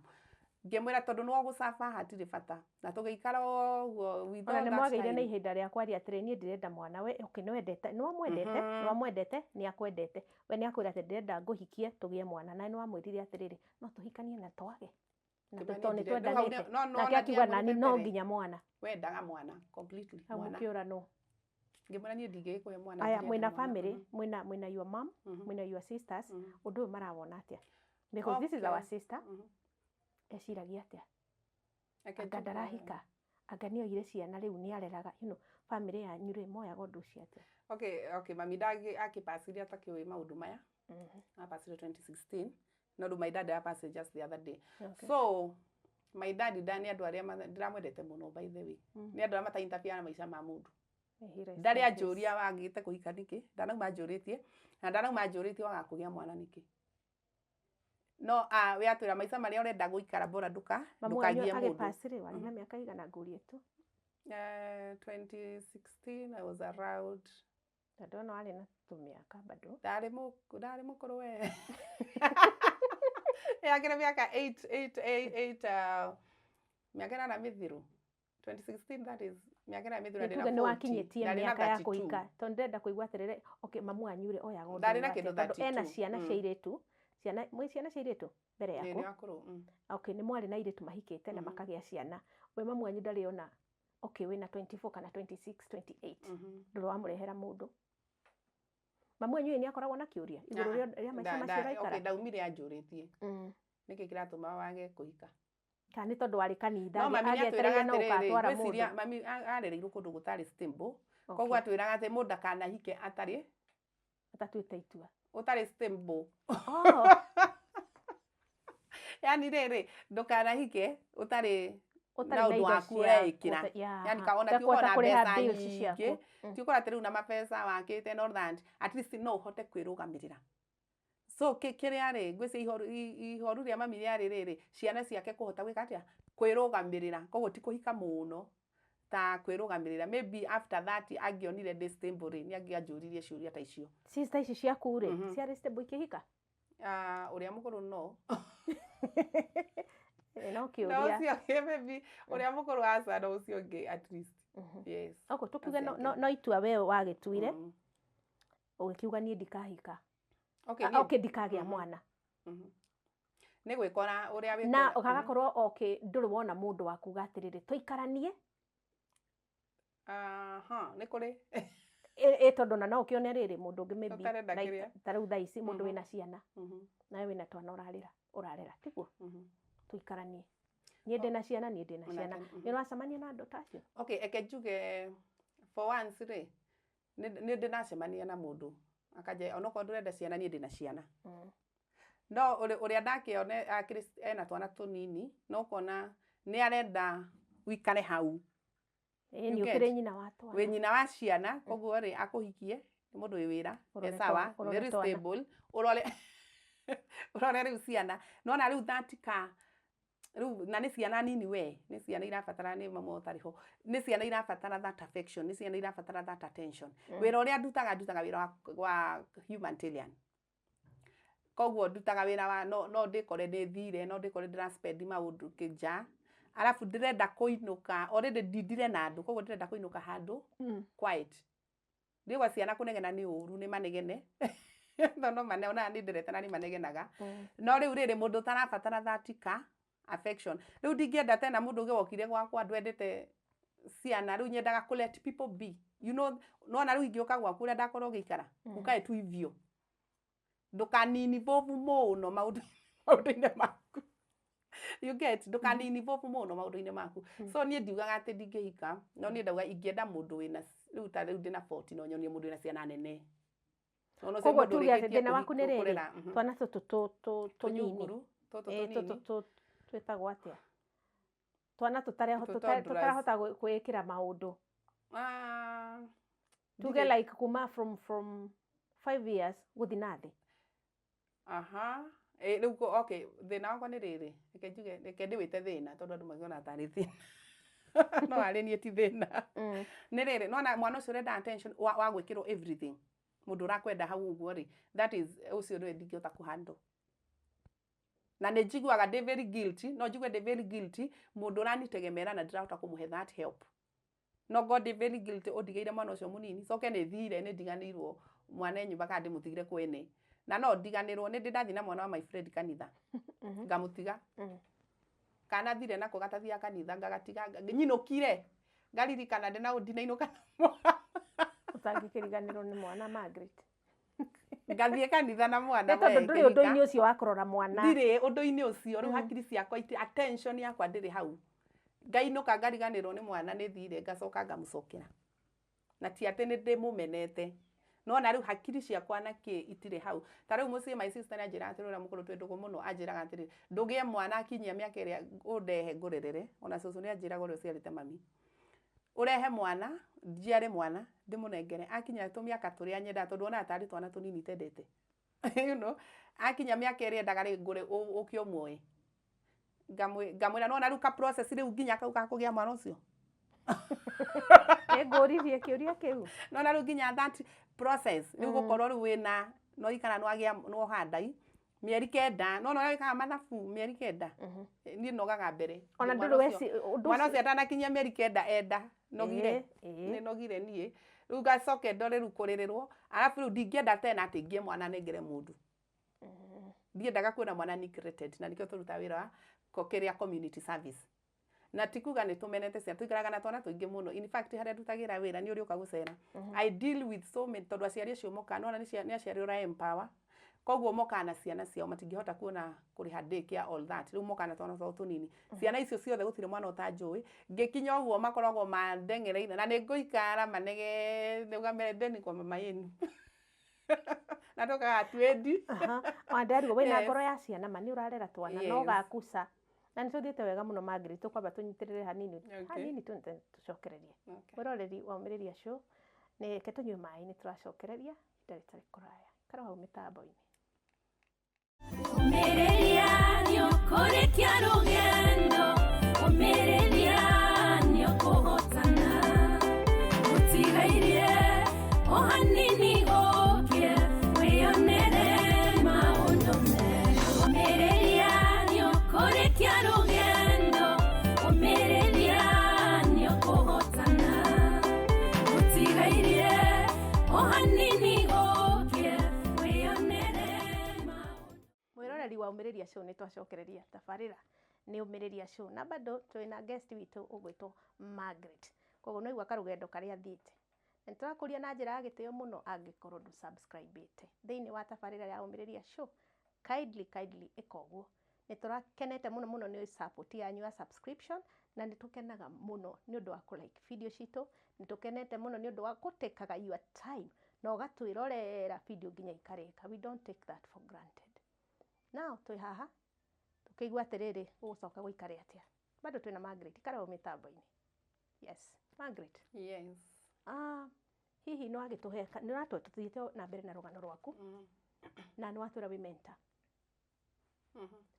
Ngĩmwĩra tondũ nĩwe ũgũcafa hatirĩ bata. Na tũgĩikara ũguo with Ona all nĩ that mwagĩire na time. ihinda rĩa kwaria atĩrĩ niĩ ndirenda mwana we okay nĩ wendete nĩ wamwendete nĩ wamwendete nĩ akwendete we nĩ akwĩra atĩ ndĩrenda ngũhikie tũgĩe mwana na nĩ wamwĩrire atĩrĩrĩ no tũhikanie na twage na Ngĩmwĩra tondũ niĩ nĩ ndirenda- no hau twendanĩte no nake ona akiuga nani ndiamwĩrĩte no mbere. nginya mwana Wendaga mwana completely hau mwana. mũkĩũranwo. Ngĩmwĩra niĩ ndingĩgĩkũhe mwana Aya ndirenda mwĩna mwana. family mwĩna your mom mwĩna your sisters ũndũ ũyũ marawona atĩa because this is our sister eciragia atĩa Reke anga njuge. ndarahika anga nĩ oire ciana rĩu nĩ areraga you know family yanyu rĩ moyaga ũndũ ũcio atĩa? Okay, mami ndagĩ akĩpacire atakĩũĩ maũndũ maya. Apacire 2016. No rĩu my dad apacire just the other day. Okay. So My dad nĩ andũ arĩa ndĩramwendete mũno, by the way. Nĩ andũ arĩa mata interfere na maica ma mũndũ. May he rest Ndarĩ in peace. anjũria wagĩte kũhika nĩkĩ, ndanauma anjũrĩtie, na ndanauma anjũrĩtie waga kũgĩa mwana nĩkĩ. No we atwĩra maica marĩa ũrenda gũikara bora nduka Mamu wanyu ndũkagie mũndũ. Agĩpass rĩ, warĩ na mĩaka igana ngũrie tu? 2016 I was around Na ndona warĩ na tũmĩaka bado. Ndarĩ mũkũrũ we. Yakĩrĩ mĩaka 8 8 8 8, mĩaka 8 mĩthiru. 2016, that is mĩaka 8 mĩthiru. Nĩ Ndarĩ na tuge nĩ 40, wakinyĩtie ndarĩ na mĩaka ya 32. kũhika, tondũ ndĩrenda kũigua atĩrĩrĩ, okay, mamu wanyu rĩ oyaga ũndũ Ndarĩ na ũyũ kĩndũ atĩa? Tondũ ena 32. ciana cia irĩtu, ciana mwĩ ciana cia irĩtu mbere Ĩĩ, yaku? nĩ akũrũ. Okay, nĩ mwarĩ na airĩtu mahikĩte na makagĩa ciana. We mamu wanyu ndarĩ ona, okay, wĩna 24 kana 26, 28, ndũrĩ wamũrehera mũndũ. Mamu wanyu ĩ nĩ akoragwo na kĩũria igũrũ rĩa maica macio ũraikara? Okay, ndaumire anjũrĩtie nĩkĩ kĩratũma wage kũhika. Kana nĩ tondũ warĩ kanitha No mami nĩ agĩetereire atwĩraga no atĩrĩrĩ, ũgatwara ngwĩciria mũndũ? Mami arereirwo kũndũ gũtarĩ stable, koguo atwĩraga atĩ mũndũ ndakanahike atarĩ Atatuĩte itua. Ũtarĩ stable. Oh. Yani rĩrĩ, ndũkanahike ũtarĩ Ũtarĩ na na ũndũ indo waku cia ũreĩkĩra. Yani ona ti ũtakũhota ũkorwo na kũrĩha mbeca bills nyingĩ, ciaku. Ti ũkorwo atĩ rĩu na mabeca wakĩte and all that, at least no ũhote kwĩrũgamĩrĩra. So kĩrĩa rĩ, ngwĩciria ihoru rĩa mami rĩarĩ rĩrĩ, ciana ciake kũhota gwĩka atĩa, kwĩrũgamĩrĩra. Koguo ti kũhika mũno ta kwĩrũgamĩrĩra. Maybe after that angĩonire ndĩ stable rĩ, nĩ angĩanjũririe ciũria ta icio. Sister ici ciaku rĩ, ciarĩ stable ikĩhika? Ah, ũrĩa mũkũrũ no. Ĩ, no No kĩũria. ũcio ũngĩ maybe ũrĩa mũkũrũ aca, no ũcio ũngĩ at least. Yes. Okay, tukiuge Acio no, angĩ. no itua we wagĩtuire, ũgĩkiuga niĩ ndikahika. Okay, Ah, okay, ndikagĩa mwana. Nĩ gwĩkora ũrĩa wĩkora. Na ũgagakorwo okay, ndũrĩ wona mũndũ wa kuga atĩrĩrĩ, tũikaranie. Aha, nĩ kũrĩ. Ĩ tondũ na no ũkĩone rĩrĩ mũndũ ũngĩ maybe Ũtarenda like, kĩrĩa. ta rĩu thaa ici mũndũ wĩna ciana, nawe wĩna twana ũrarera ũrarera, tiguo? Tũikaranie, niĩ ndĩna ciana, niĩ ndĩna ciana. Onake, Nĩ ũracemania na andũ ta acio? Okay, eke njuge for once rĩ, nĩ ndĩnacemania na mũndũ akanja onokorwo ndũrenda ciana, niĩ ndĩna ciana. No ũrĩa ndakĩone akĩrĩ ena twana tũnini, no ũkona nĩ arenda wikare hau. Ĩ You nĩ get? ũkĩrĩ nyina wa twana. Wĩ nyina wa ciana, koguo rĩ akũhikie nĩ mũndũ wĩ wĩra Ũrore e sawa, ũrore very twana. stable, ũrore rĩu ciana, nona rĩu that ka rĩu na nĩ ciana nini, we nĩ ciana irabatara nĩ mama ũtarĩ ho, nĩ ciana irabatara that affection, nĩ ciana irabatara that attention. Wĩra ũrĩa ndutaga, ndutaga wĩra wa humanitarian, koguo ndutaga wĩra wa no ndĩkore ndĩ thire, no ndĩkore ndĩra spend maũndũ kĩnja, arabu ndĩrenda kũinũka already ndindire na andũ, koguo ndĩrenda kũinũka handũ quiet. Ndigwa ciana kũnegena nĩ ũru, nĩ manegene tondũ no mane ona niĩ ndĩrete na nĩ manegenaga. No rĩu rĩrĩ mũndũ ũtarabatara that ka affection, rĩu ndingĩenda tena mũndũ ũngĩ wokire gwakwa ndwendete ciana. Rĩu nyendaga kũ let people be. Nona rĩu ingĩũka gwaku ũrĩa ndakorwo ngĩikara, ũkae tu hivyo, ndũkaninvolve mũno maũndũ-inĩ maku, you get? Ndũkaninvolve mũno maũndũ-inĩ maku. So niĩ ndiugaga atĩ ndingĩhika, no niĩ ndauga ingĩenda mũndũ wĩna rĩu ta rĩu ndĩna 40, no nyonie mũndũ wĩna ciana nene. Nona ũcio Koguo mũndũ tuge atĩ ũrĩkĩtie thĩna waku nĩ rĩrĩ, kũrera, twana tũtũ tũnini. Tũnyunguru tũtũ Ĩ, tũnini. Tũtũ twĩtagwo atĩa, twana Tũ toddlers. tũtarahota kwĩĩkĩra maũndũ? Ah, Tuge like kuma from 5 years gũthiĩ na thĩ. Aha. Ĩ, rĩu okay, thĩna wakwa nĩ rĩrĩ, reke njuge, reke ndĩwĩte thĩna tondũ andũ mangĩona tarĩ thĩna, no harĩ niĩ ti thĩna. Nĩ rĩrĩ, nona mwana ũcio ũrenda attention wa gwĩkĩrwo everything, mũndũ ũrakwenda hau ũguo rĩ, that is ũcio nĩwe ndingĩhota kũhandle, na nĩ njiguaga ndĩ very guilty. No njigue ndĩ very guilty mũndũ ũranitegemera na ndirahota kũmũhe that help. No ngorwo ndĩ very guilty ũndigĩire mwana ũcio mũnini, coke nĩ thire nĩ ndiganĩirwo mwana e nyũmba kana ndĩmũtigire kwene, na no ndiganĩrwo. Nĩ ndĩ ndathiĩ na mwana wa my friend kanitha, ngamũtiga, kana thire nako gatathiaga kanitha, ngagatiga nyinũkire ngaririkana ndĩ ndinainũka na mwana. Ũtangĩkĩriganĩrwo nĩ mwana, Margaret. Ngathiĩ kanitha na mwana. Nĩ tondũ we, ndũrĩ ngĩhika. Ũndũ-inĩ ũcio wa kũrora mwana. Ndirĩ ũndũ-inĩ ũcio rĩu, hakiri ciakwa attention yakwa ndĩrĩ hau. Ngainũka ngariganĩrwo nĩ mwana, nĩ thire, ngacoka ngamũcokera, na ti atĩ nĩ ndĩmũmenete. Nona rĩu hakiri ciakwa na kĩ itirĩ hau. Ta rĩu mũciĩ, my sister nĩ anjĩraga atĩrĩ, ũrĩa mũkũrũ twĩ ndũgũ mũno, anjĩraga atĩrĩ, ndũgĩe mwana akinyia mĩaka ĩrĩa ũndehe ngũrerere. Ona cũcũ nĩ anjĩraga ũrĩa ũciarĩte mami, ũrehe mwana, njiare mwana, ndĩmũnengere akinya tũmĩaka tũrĩa nyendaga, tondũ wonaga tarĩ twana tũnini itendete, akinya mĩaka ĩrĩa endaga rĩ, ngũre ũke ũmuoe. Ngamwĩra nona rĩu ka process rĩu nginya kau ga kũgĩa mwana ũcio. Nĩngũririe kĩũria kĩu. Nona rĩu nginya that process rĩu gũkorwo rĩu wĩna no ikara nwagĩa nwoha ndai mĩeri 9, nona ũrĩa wĩkaga mathabu mĩeri 9, niĩ nogaga mbere. Ona Mwana ndũrĩ ũcio- weci ũndũ mwana ũcio. Ũcio atanakinyia mĩeri 9 enda nogire. Nĩ nogire niĩ rĩu, ngacoke ndore rĩu kũrĩrĩrwo, arabu rĩu ndingĩenda tena atĩ ngie mwana nengere mũndũ. Ndiendaga kuona mwana neglected, na nĩkĩo tũrutaga wĩra wa kĩrĩa community service. Na ti kuga nĩ tũmenete ciana, tũikaraga na twana tũingĩ mũno. In fact, harĩa ndutagĩra wĩra nĩ ũrĩũka gũcera, I deal with so many, tondũ aciari acio mokaga nona nĩ aciari ũra empower, koguo mokaga na ciana ciao, matingĩhota kuona kũrĩha daycare, all that. Rĩu mokaga na twana twao tũnini. Ciana icio ciothe gũtirĩ mwana ũtanjũĩ. Ngĩkinya ũguo makoragwo mandengereire na nĩ ngũikara manegene, ũgamere ndeni kwa mama yenu na tũkaga twendi. Wandarigwo wĩna ngoro ya ciana, ma nĩ ũrarera twana no gakuca na nĩ tũthiĩte wega mũno. Margaret, tũkwamba tũnyitĩrĩre hanini hanini tũcokererie. Mwĩroreri wa Ũmĩrĩria Show, nĩ reke tũnyue maĩ, nĩ tũracokereria ihinda rĩtarĩ kũraya. Ikara hau mĩtambo-inĩ. Ũmĩrĩria nĩũkũrĩkia rũgendo, ũmĩrĩria nĩũkũhotana, gũtigairie o hanini ũkĩe wĩonere maũndũ merũ. Ũmĩrĩria nĩũkũrĩkia rũgendo, ũmĩrĩria nĩũkũhotana, gũtigairie o hanini ũkĩe wĩonere maũndũ. Mwĩroreri wa Ũmĩrĩria Show, nĩ twacokereria. Tabarĩra nĩ Ũmĩrĩria Show na bado twĩna guest witũ ũgwĩtwo Margaret. Koguo nĩ waigua karũgendo karĩa athiĩte, na nĩ tũrakũria na njĩra ya gĩtĩo mũno, angĩkorwo ndũ subscribe thĩinĩ wa tabarĩra ya Ũmĩrĩria Show, kindly, kindly ĩka ũguo. Nĩ tũrakenete mũno mũno nĩ support yanyu ya subscription, na nĩ tũkenaga mũno nĩ ũndũ wa kũ like video citũ. Nĩ tũkenete mũno nĩ ũndũ wa gũtĩkaga your time na ũgatwĩrorera video nginya ikarĩka. We don't take that for granted. Now twĩ haha tũkĩigua atĩrĩrĩ, gũgũcoka gũikare atĩa? Bado twĩna Margaret ikaragwo mĩtambo-inĩ. Yes, Margaret. Yes. Ah, hihi nĩ wagĩtũhe nĩ ũratũhe tũthiĩte na mbere na rũgano rwaku, na nĩ watwĩra wĩ mentor.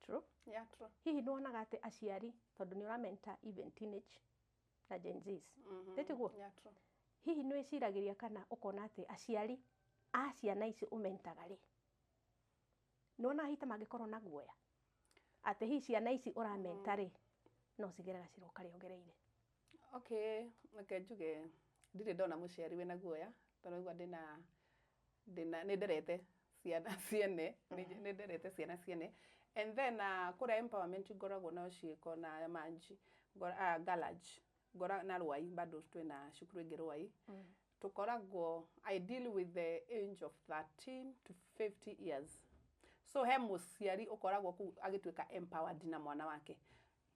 True? Yeah, true. Hihi nĩ wonaga atĩ aciari, tondũ nĩ ũramenta even teenage na Gen Zs, tĩtiguo? Yeah, true. Hihi nĩ wĩciragĩria kana ũkona atĩ aciari a ciana ici ũmentaga rĩ, nĩ wonaga hihi ta mangĩkorwo na guoya atĩ hihi ciana ici ũramenta rĩ, no cigere gacĩra karĩa ũgereire? Okay, reke njuge ndirĩ ndona mũciari wĩna guoya, tondũ aigua ndĩna nĩ nderete ciana ciene, nĩ nderete ciana ciene. And then kũrĩa empowerment ngoragwo nayo ciĩko na manji garage ngora na Rwai, bado twĩna cukuru ĩngĩ Rwai tũkoragwo. I deal with the age of 13 to 50 years, so he mũciari ũkoragwo kũu agĩtuĩka empowered na mwana wake,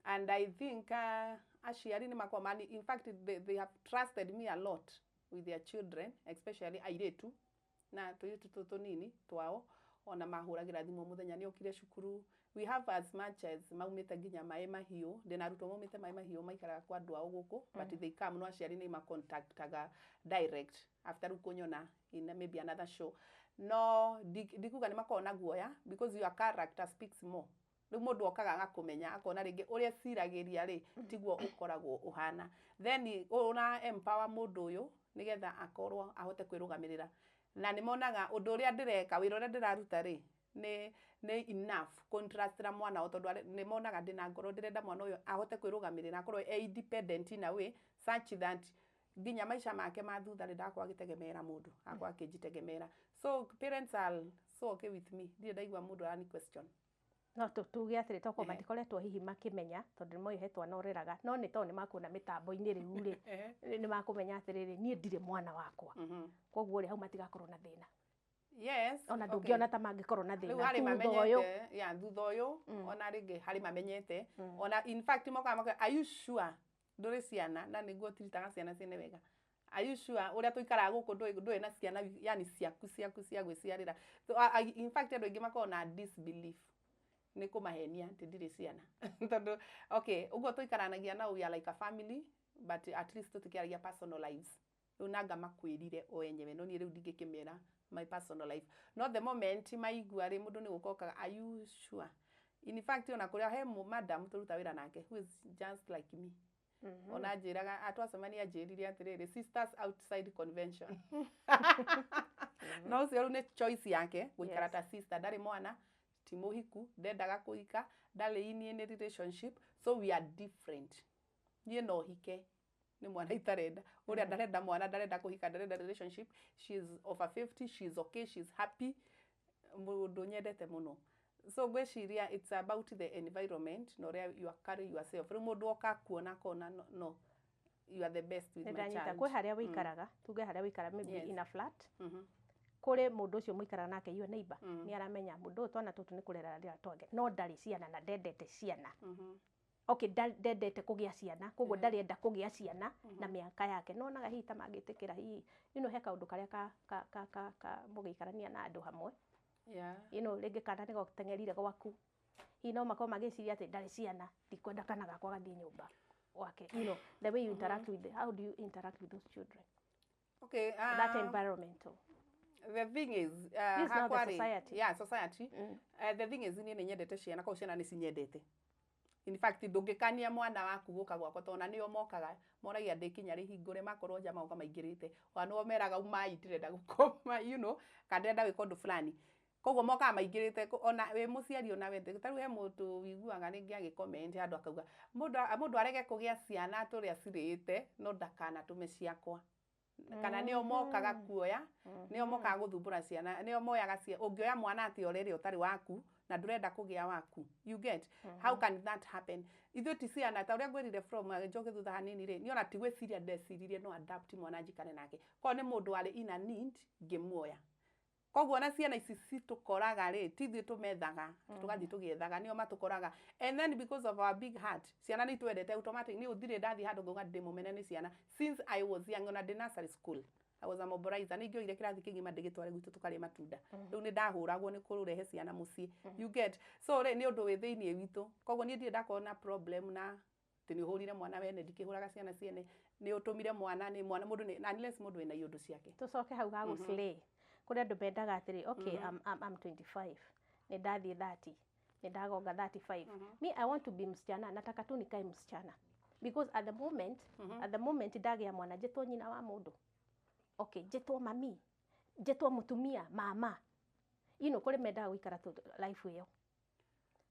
and I think aciari nĩ makoragwo mani, in fact they have trusted me a lot with their children, especially airĩtu na tũirĩtu tũtũ tũnini twao. Ona mahũragĩra thimũ mũthenya nĩ okire cukuru. We have as much as maumĩte nginya Maĩ Mahiũ. Ndĩna arutwo maumĩte Maĩ Mahiũ, maikaraga kwa andũ ao gũkũ, but they come, no aciari nĩ macontactaga direct after rĩu kũnyona in maybe another show. No ndikuga nĩ makoragwo na guoya, because your character speaks more. Rĩu mũndũ okaga agakũmenya, akona rĩngĩ ũrĩa eciragĩria rĩ tiguo ũkoragwo ũhana. Then ũra empower mũndũ ũyũ nĩgetha akorwo ahote kwĩrũgamĩrĩra, na nĩ monaga ũndũ ũrĩa ndĩreka, wĩra ũrĩa ndĩraruta rĩ, nĩ enough contrast na mwana wao, tondũ nĩ monaga ndĩna ngoro ndĩrenda mwana ũyũ ahote kwĩrũgamĩrĩra, akorwo e independent in a way such that nginya maica make ma thutha rĩ, ndagakorwo agĩtegemera mũndũ, agakorwo akĩnjitegemera. So parents are so okay with me. Ndirĩ ndaigua mũndũ arani question. No tuge atĩrĩ, tokorwo matikoretwo hihi makĩmenya, tondũ nĩ moĩ he twana ũreraga, no nĩ tondũ nĩ makuona mĩtambo-inĩ rĩu rĩ, nĩ makũmenya atĩrĩrĩ, niĩ ndirĩ mwana wakwa. Koguo rĩ, hau matigakorwo na thĩna. Ona ndũngĩona ta mangĩkorwo na Rĩu thĩna harĩ thutha ũyũ? Mamenyete ya thutha ũyũ, ona rĩngĩ harĩ mamenyete. Ona in fact mokaga makoiga, "Are you sure ndũrĩ ciana?" Na nĩguo tiritaga ciana ciene wega. Are you sure ũrĩa tũikaraga gũkũ ndũrĩ na ciana, yani ciaku ciaku cia gwĩciarĩra? So, in fact andũ aingĩ makoragwo na disbelief nĩ kũmahenia atĩ ndirĩ ciana, tondũ okay, ũguo tũikaranagia nao, we are like a family, but at least tũtikĩaragia personal lives. Rĩu nanga makwĩrire o enyewe, no niĩ rĩu ndingĩkĩmera my personal life. No the moment maigua rĩ, mũndũ nĩ gũka okaga, "Are you sure?" In fact, ona kũrĩa he madam tũruta wĩra nake who is just like me, ona njĩraga atwacemania, anjĩrire atĩrĩrĩ, "Sisters outside convention." No ũcio rĩu nĩ choice yake gũikara ta sister. Ndarĩ mwana, ti mũhiku, ndendaga kũhika, ndarĩ in any relationship, so we are different. Niĩ no hike nĩ mwana itarenda, ũrĩa ndarenda mwana, ndarenda kũhika, ndarenda relationship. She is over 50, she is okay, she is happy, mũndũ nyendete mũno. So ngwĩciria it's about the environment na ũrĩa you are carry yourself. Rĩu mũndũ oka kuona akona, no, no, you are the best with my Nĩndanyita. child. Kwĩ harĩa wĩikaraga, tuge harĩa wĩikara, maybe in a flat, kũrĩ mũndũ ũcio mũikaraga nake, your neighbor, nĩ aramenya mũndũ ũyũ twana tũtũ nĩ kũrera arera twake, no ndarĩ ciana na ndendete ciana. Okay, ndendete kũgĩa ciana, koguo ndarenda kũgĩa ciana na mĩaka yake. Nonaga hihi ta mangĩtĩkĩra hihi, he kaũndũ karĩa ka mũgĩikarania na andũ hamwe, rĩngĩ kana nĩ goteng'erire gwaku, hihi no makorwo magĩciria atĩ ndarĩ ciana, ndikwenda kana gakwa gathiĩ nyũmba gwake. The way you interact with the, how do you interact with those children, that environmental? The thing is, This is now the hakwa rĩ- society. Yeah, society. The thing is, niĩ nĩ nyendete ciana, koguo ciana nĩ cinyendete. In fact, ndũngĩkania mwana waku gũka gwakwa, tondũ ona nĩo mokaga moragia ndĩkinya rĩhingũre, makorwo nja magoka maingĩrĩte, ona nĩo meraga umai, ndĩrenda gũkoma, kana ndĩrenda gwĩka ũndũ fulani, koguo mokaga maingĩrĩte. Ona wĩ mũciari, ona we ta rĩu he mũndũ wiguaga rĩngĩ agĩcomment handũ akauga mũndũ arege kũgĩa ciana tũrĩa cirĩte, no ndakanatũme ciakwa, kana nĩo mokaga kuoya, nĩo mokaga gũthumbũra ciana, nĩo moyaga cia ũngĩoya mwana atĩ ũrere ũtarĩ waku na ndũrenda kũgĩa waku. You get? How can that happen? Ithuĩ ti ciana ta ũrĩa ngwĩrire from njoke thutha hanini rĩ, niĩ ona ti gwĩciria ndeciririe no adopt mwana njikare nake. Korwo nĩ mũndũ warĩ in a need, ngĩmuoya. Koguo ona ciana ici citũkoraga rĩ, ti ithuĩ tũmethaga tũgathiĩ tũgĩethaga, nĩo matũkoraga. And then because of our big heart, ciana nĩ itwendete automatic. Niĩ gũtirĩ ndathiĩ handũ ngauga ndĩ mũmene nĩ ciana. Since I was young, ona ndĩ nursery school, I was a mobilizer. Nĩ ingĩoire kĩrathi kĩgima ndĩgĩtware gwitũ tũkarĩe matunda. Rĩu nĩ ndahũragwo nĩ kũrehe ciana mũciĩ, you get? So rĩ, nĩ ũndũ wĩ thĩiniĩ witũ. Koguo niĩ ndirĩ ndakorwo na problem na atĩ nĩ ũhũrire mwana wene. Ndikĩhũraga ciana ciene, nĩ ũtũmire mwana nĩ mwana, mũndũ nĩ unless mũndũ wĩna iũndũ ciake. Tucoke hau ha gũslay. Kũrĩ andũ mendaga atĩrĩ, okay, I'm 25, nĩ ndathiĩ 30, nĩ ndagonga 35, me, I want to be msichana, nataka tu nikae msichana, because at the moment ndagĩa mwana, njĩtwo nyina wa mũndũ, okay, njĩtwo mami, njĩtwo mũtumia, mama. Kũrĩ mendaga gũikara tu life ĩyo,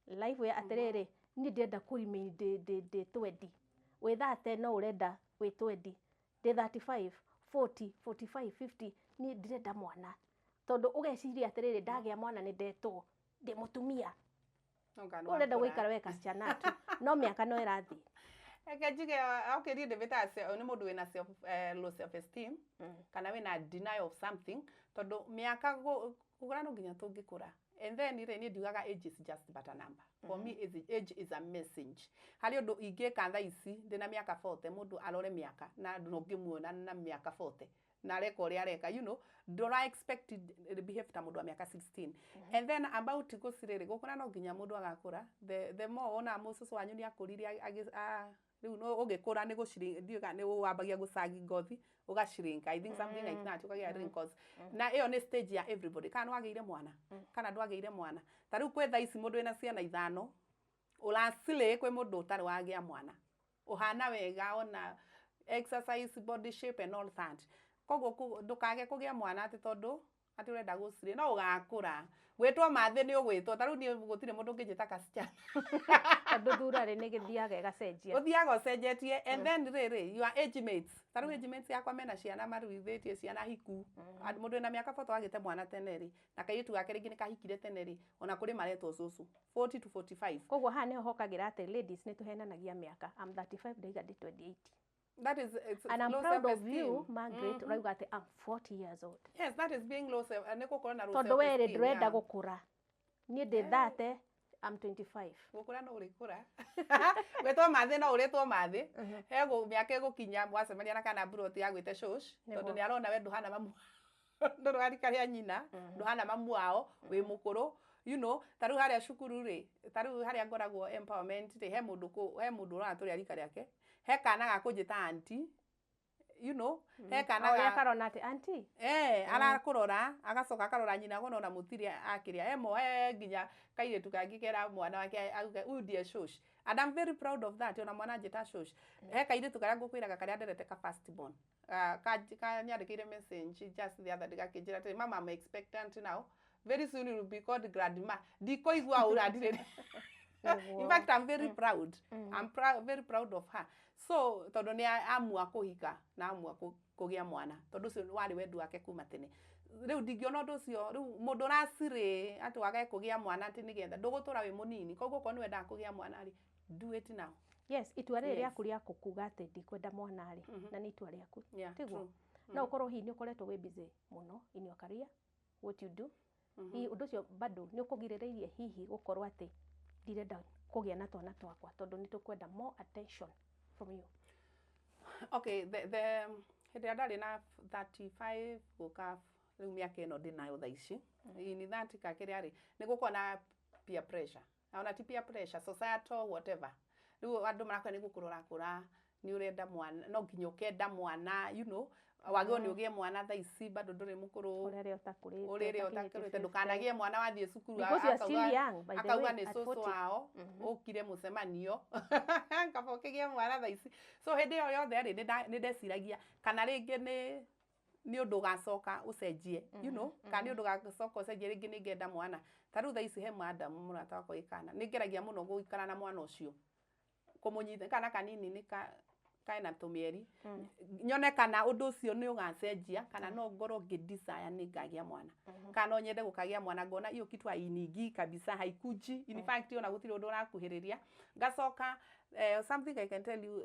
life ĩyo atĩrĩrĩ, niĩ ndĩrenda kũ remain ndĩ 20. Wĩ 30 no ũrenda wĩ 20, ndĩ 35, 40, 45, 50, niĩ ndĩrenda mwana, tondũ ũgeciria atĩrĩrĩ, ndagĩa mwana nĩ ndetwo ndĩ mũtumia. Ũrenda gũikara we kasichana tu, no mĩaka no ĩrathiĩ. Reke njuge, okay, niĩ ndĩmĩtaga nĩ mũndũ wĩna low self esteem kana wĩna denial of something, tondũ mĩaka gũkũra no nginya tũngĩkũra. And then rĩ, niĩ ndiugaga age is just but a number. For me, age is a message. Harĩ ũndũ ingĩka thaa ici ndĩna mĩaka 40, mũndũ arore mĩaka na no ngĩmuona na mĩaka 40 na areka ũrĩa areka, ndũra expect behave ta mũndũ wa mĩaka 16. And then about gũcirĩrĩ, gũkũra no nginya mũndũ agakũra. The more wona mũcũcũ wanyu nĩ akũrire, rĩu no ũgĩkũra nĩ gũciri, ndiũĩ kana nĩ wambagia gũcagi ngothi, ũgachrink, I think something like that, ũkagĩa wrinkles, na ĩyo nĩ stage ya everybody, kana nĩ wagĩire mwana kana ndwagĩire mwana. Ta rĩu kwĩ thaa ici mũndũ wĩna ciana ithano ũracirĩ, kwĩ mũndũ ũtarĩ wagĩa mwana ũhana wega, ona exercise, body shape and all that. Koguo ndũkage kũgĩa mwana atĩ tondũ atĩ ũrenda gũcirĩ, no ũgakũra. Gwĩtwo mathĩ nĩ ũgwĩtwo. Ta rĩu niĩ gũtirĩ mũndũ ũngĩnjĩta kasichana. Tondũ thura rĩ, nĩ gĩthiaga ĩgacenjia. Ũthiaga ũcenjetie. And then rĩrĩ, your age mates, ta rĩu age mates yakwa mena ciana, maruithĩtie ciana hiku. Mũndũ wĩna mĩaka 40 wagĩte mwana tene rĩ, na kairĩtu gake rĩngĩ nĩ kahikire tene rĩ, ona kũrĩ maretwo cũcũ 40 to 45. Koguo haha nĩho hokagĩra atĩ ladies nĩ tũhenanagia mĩaka. I'm 35, ndaiga ndĩ 28. That is, it's And I'm low proud of self-esteem. you, Margaret, ũrauga atĩ I'm 40 years old. Yes, that is being low self, nĩ gũkorwo na low Tondũ werĩ self-esteem, ndũrenda yeah. gũkũra. Niĩ ndĩ 30, I'm 25. Gũkũra no ũrĩkũra, gwĩtwo mathĩ no ũrĩtwo mathĩ. He mĩaka ĩgũkinya mwacemania na kana mburoti ya gwĩte shosh, tondũ nĩ arona we ndũhana mamu, ndũrĩ wa rika rĩa nyina, ndũhana mamu wao, wĩ mũkũrũ. Ta rĩu harĩa cukuru rĩ, ta rĩu harĩa ngoragwo empowerment rĩ, he mũndũ ũrona tũrĩ a rika rĩake, he kana ga kũnjĩta aunty, he kana O ũrĩa ga karona atĩ auntie. Eh, arakũrora, agacoka akarora nyina, gona ona mũtirĩ akĩrĩa emo. He nginya kairĩtu kangĩ kera mwana wake auge, "Huyu ndiye shosh," and I'm very proud of that. Ona mwana anjĩta shosh. He kairĩtu karĩa ngũkwĩraga, karĩa nderete ka first born, kanyandĩkĩire message just the other day, gakĩnjĩra atĩrĩ, "Mama, I'm expectant now. Very soon you will be called grandma." Ndikũigua ũrandirĩ. In fact, I'm very proud. I'm very proud of her. So tondũ nĩ amua kũhika na amua kũgĩa mwana, tondũ ũcio warĩ wendi wake kuma tene. Rĩu ndingĩona ũndũ ũcio rĩu mũndũ ũracirĩ atĩ wage kũgĩa mwana atĩ nĩgetha ndũgũtũra wĩ mũnini. Koguo okorwo nĩ wendaga kũgĩa mwana rĩ, do it now. Yes, itua rĩrĩ rĩaku rĩa kuga atĩ ndikwenda mwana rĩ, na nĩ itua rĩaku, tiguo? True. No ũkorwo hihi nĩ ũkoretwo wĩ busy mũno in your career, what you do, hihi ũndũ ũcio bado nĩ ũkũgirĩrĩirie hihi gũkorwo atĩ ndirenda kũgĩa na twana twakwa tondũ nĩ tũkwenda more attention from you? Okay, the hĩndĩ ĩrĩa ndarĩ na 35 gũka rĩu, mĩaka ĩno ndĩnayo thaa ici, in that kakĩrĩa rĩ, nĩ gũkorwo na peer pressure, na ona ti peer pressure, societal whatever. Rĩu andũ marakwĩra nĩ gũkũra ũrakũra, nĩ ũrenda mwana, no nginya ũkenda mwana, wagĩrĩirwo nĩ ũgĩe mwana thaa ici, bado ndũrĩ mũkũrũ. Ũrĩrĩa ũtakũrĩte. Ũrĩrĩa ũtakũrĩte, ndũkanagĩe mwana wathiĩ cukuru. Because you are still young, by the Akauga way, nĩ at cũcũ 40. wao ũkire mũcemanio, kaba ũkĩgĩe mwana thaa ici. So hĩndĩ ĩyo yothe rĩ, nĩ ndeciragia kana rĩngĩ nĩ ũndũ ũgacoka ũcenjie, kana nĩ ũndũ ũgacoka ũcenjie, rĩngĩ nĩ ngenda mwana. Ta rĩu thaa ici he madam mũrata wakwa wĩ kana, nĩ ngeragia mũno gũikara na mwana ũcio, kũmũnyita kana kanini nĩ ka kaena tũmĩeri, nyone kana ũndũ ũcio nĩ ũgacenjia, kana no ngorwo ngĩ desire nĩ ngagĩa mwana, kana no nyende gũkagĩa mwana. Ngona hiyo kitu hainingii kabisa, haikuji. In fact, ona gũtirĩ ũndũ ũrakuhĩrĩria. Ngacoka, something I can tell you,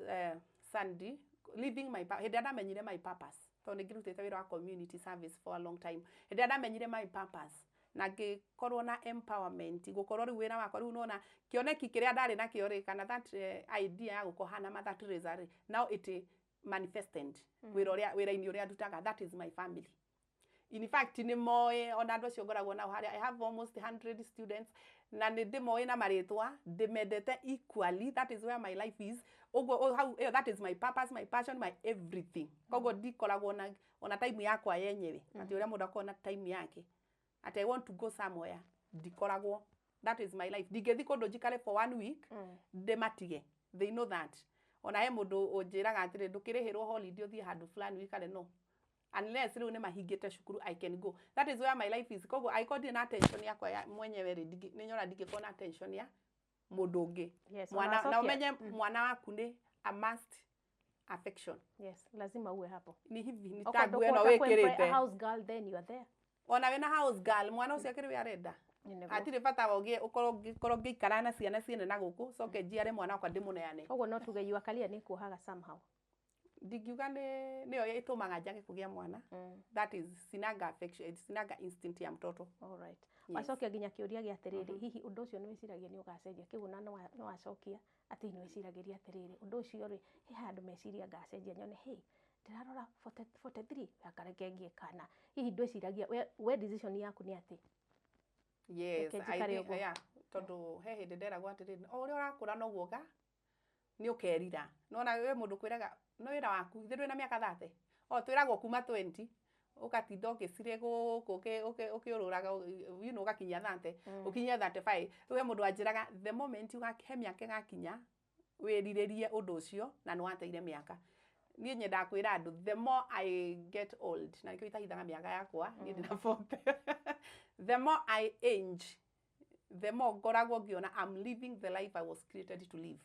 Sandy, living my hĩndĩ ĩrĩa ndamenyire my purpose, tondũ nĩ ngĩrutĩte wĩra wa community service for a long time, hĩndĩ ĩrĩa ndamenyire my purpose na ngĩkorwo na empowerment, gũkorwo rĩu wĩra wakwa rĩu nona kĩoneki kĩrĩa ndarĩ nakĩo rĩ, kana that idea ya gũkorwo hana Mother Teresa rĩ, now it manifested wĩra ũrĩa, wĩra-inĩ ũrĩa ndutaga. That is my family. In fact, nĩ moĩ ona andũ acio ngoragwo nao harĩa, I have almost 100 students, na nĩ ndĩmoĩ na marĩtwa, ndĩmendete equally. That is where my life is. Ũguo hau ĩyo, that is my purpose, my passion, my everything. Koguo ndikoragwo na ona time yakwa yenyewe, atĩ ũrĩa mũndũ akoragwo na time yake atĩ I want to go somewhere, ndikoragwo. That is my life. Ndingĩthiĩ kũndũ njikare for one week ndĩmatige. They know that. Ona he mũndũ ũnjĩraga atĩrĩ, "Ndũkĩrĩhĩrwo holiday ũthiĩ handũ fulani wikare?" No, unless rĩu nĩ mahingĩte cukuru, I can go. That is where my life is. Koguo angĩkorwo ndirĩ na attention yakwa ya mwenyewe rĩ, nĩ nyona ndingĩkorwo na attention ya mũndũ ũngĩ. Yes, mwana na ũnacokia. ũmenye mwana waku nĩ a must affection. Yes, lazima uwe hapo. Ni hivi ni Okorwo ta nguo ĩno ndũkũhota kũ-employ a wĩkĩrĩte. house girl, then you are there. Ona wĩna house girl, mwana ũcio akĩrĩ we arenda. Nĩguo. Hatirĩ bata wa ũgĩe ũkorwo ngĩkorwo ngĩikara na ciana ciene na gũkũ, coke njiare mwana wakwa ndĩmũneane. Koguo no tuge your career nĩ kuohaga somehow? Ndingiuga nĩ nĩyo ĩtũmaga njage kũgĩa mwana. That is, sinanga affection, sinanga instinct ya mtoto. All right. Yes. Wacokia nginya kĩũria gĩa atĩrĩrĩ, hihi ũndũ ũcio nĩ wĩciragia nĩ ũgacenjia? Kĩu ona no wacokia atĩ nĩ wĩciragĩria atĩrĩrĩ, ũndũ ũcio rĩ, he handũ meciria ngacenjia nyone, hey, ndĩrarora 40 43, akareke ngie kana hihi ndwĩciragia we decision yaku nĩ atĩ Yes. Reke I njikare think, ũguo. yeah, tondũ he hĩndĩ nderagwo atĩrĩrĩ, o ũrĩa ũrakũra noguo ga nĩ ũkerira. Nona we mũndũ kwĩraga no wĩra waku ithe ndwĩna mĩaka 30, o twĩragwo kuma 20 ũgatinda ũgĩcire gũkũ ũkĩũrũraga, ũgakinyia 30, ũkinyie 35. Rĩu he mũndũ wanjĩraga, the moment he mĩaka ĩgakinya wĩrirĩrie ũndũ ũcio na nĩ wateire mĩaka. Niĩ nyendaga kwĩra andũ, the more I get old, na nĩkĩo itahithaga mĩaka yakwa, niĩ ndĩna 40, the more I age, the more ngoragwo ngĩona I'm living the life I was created to live.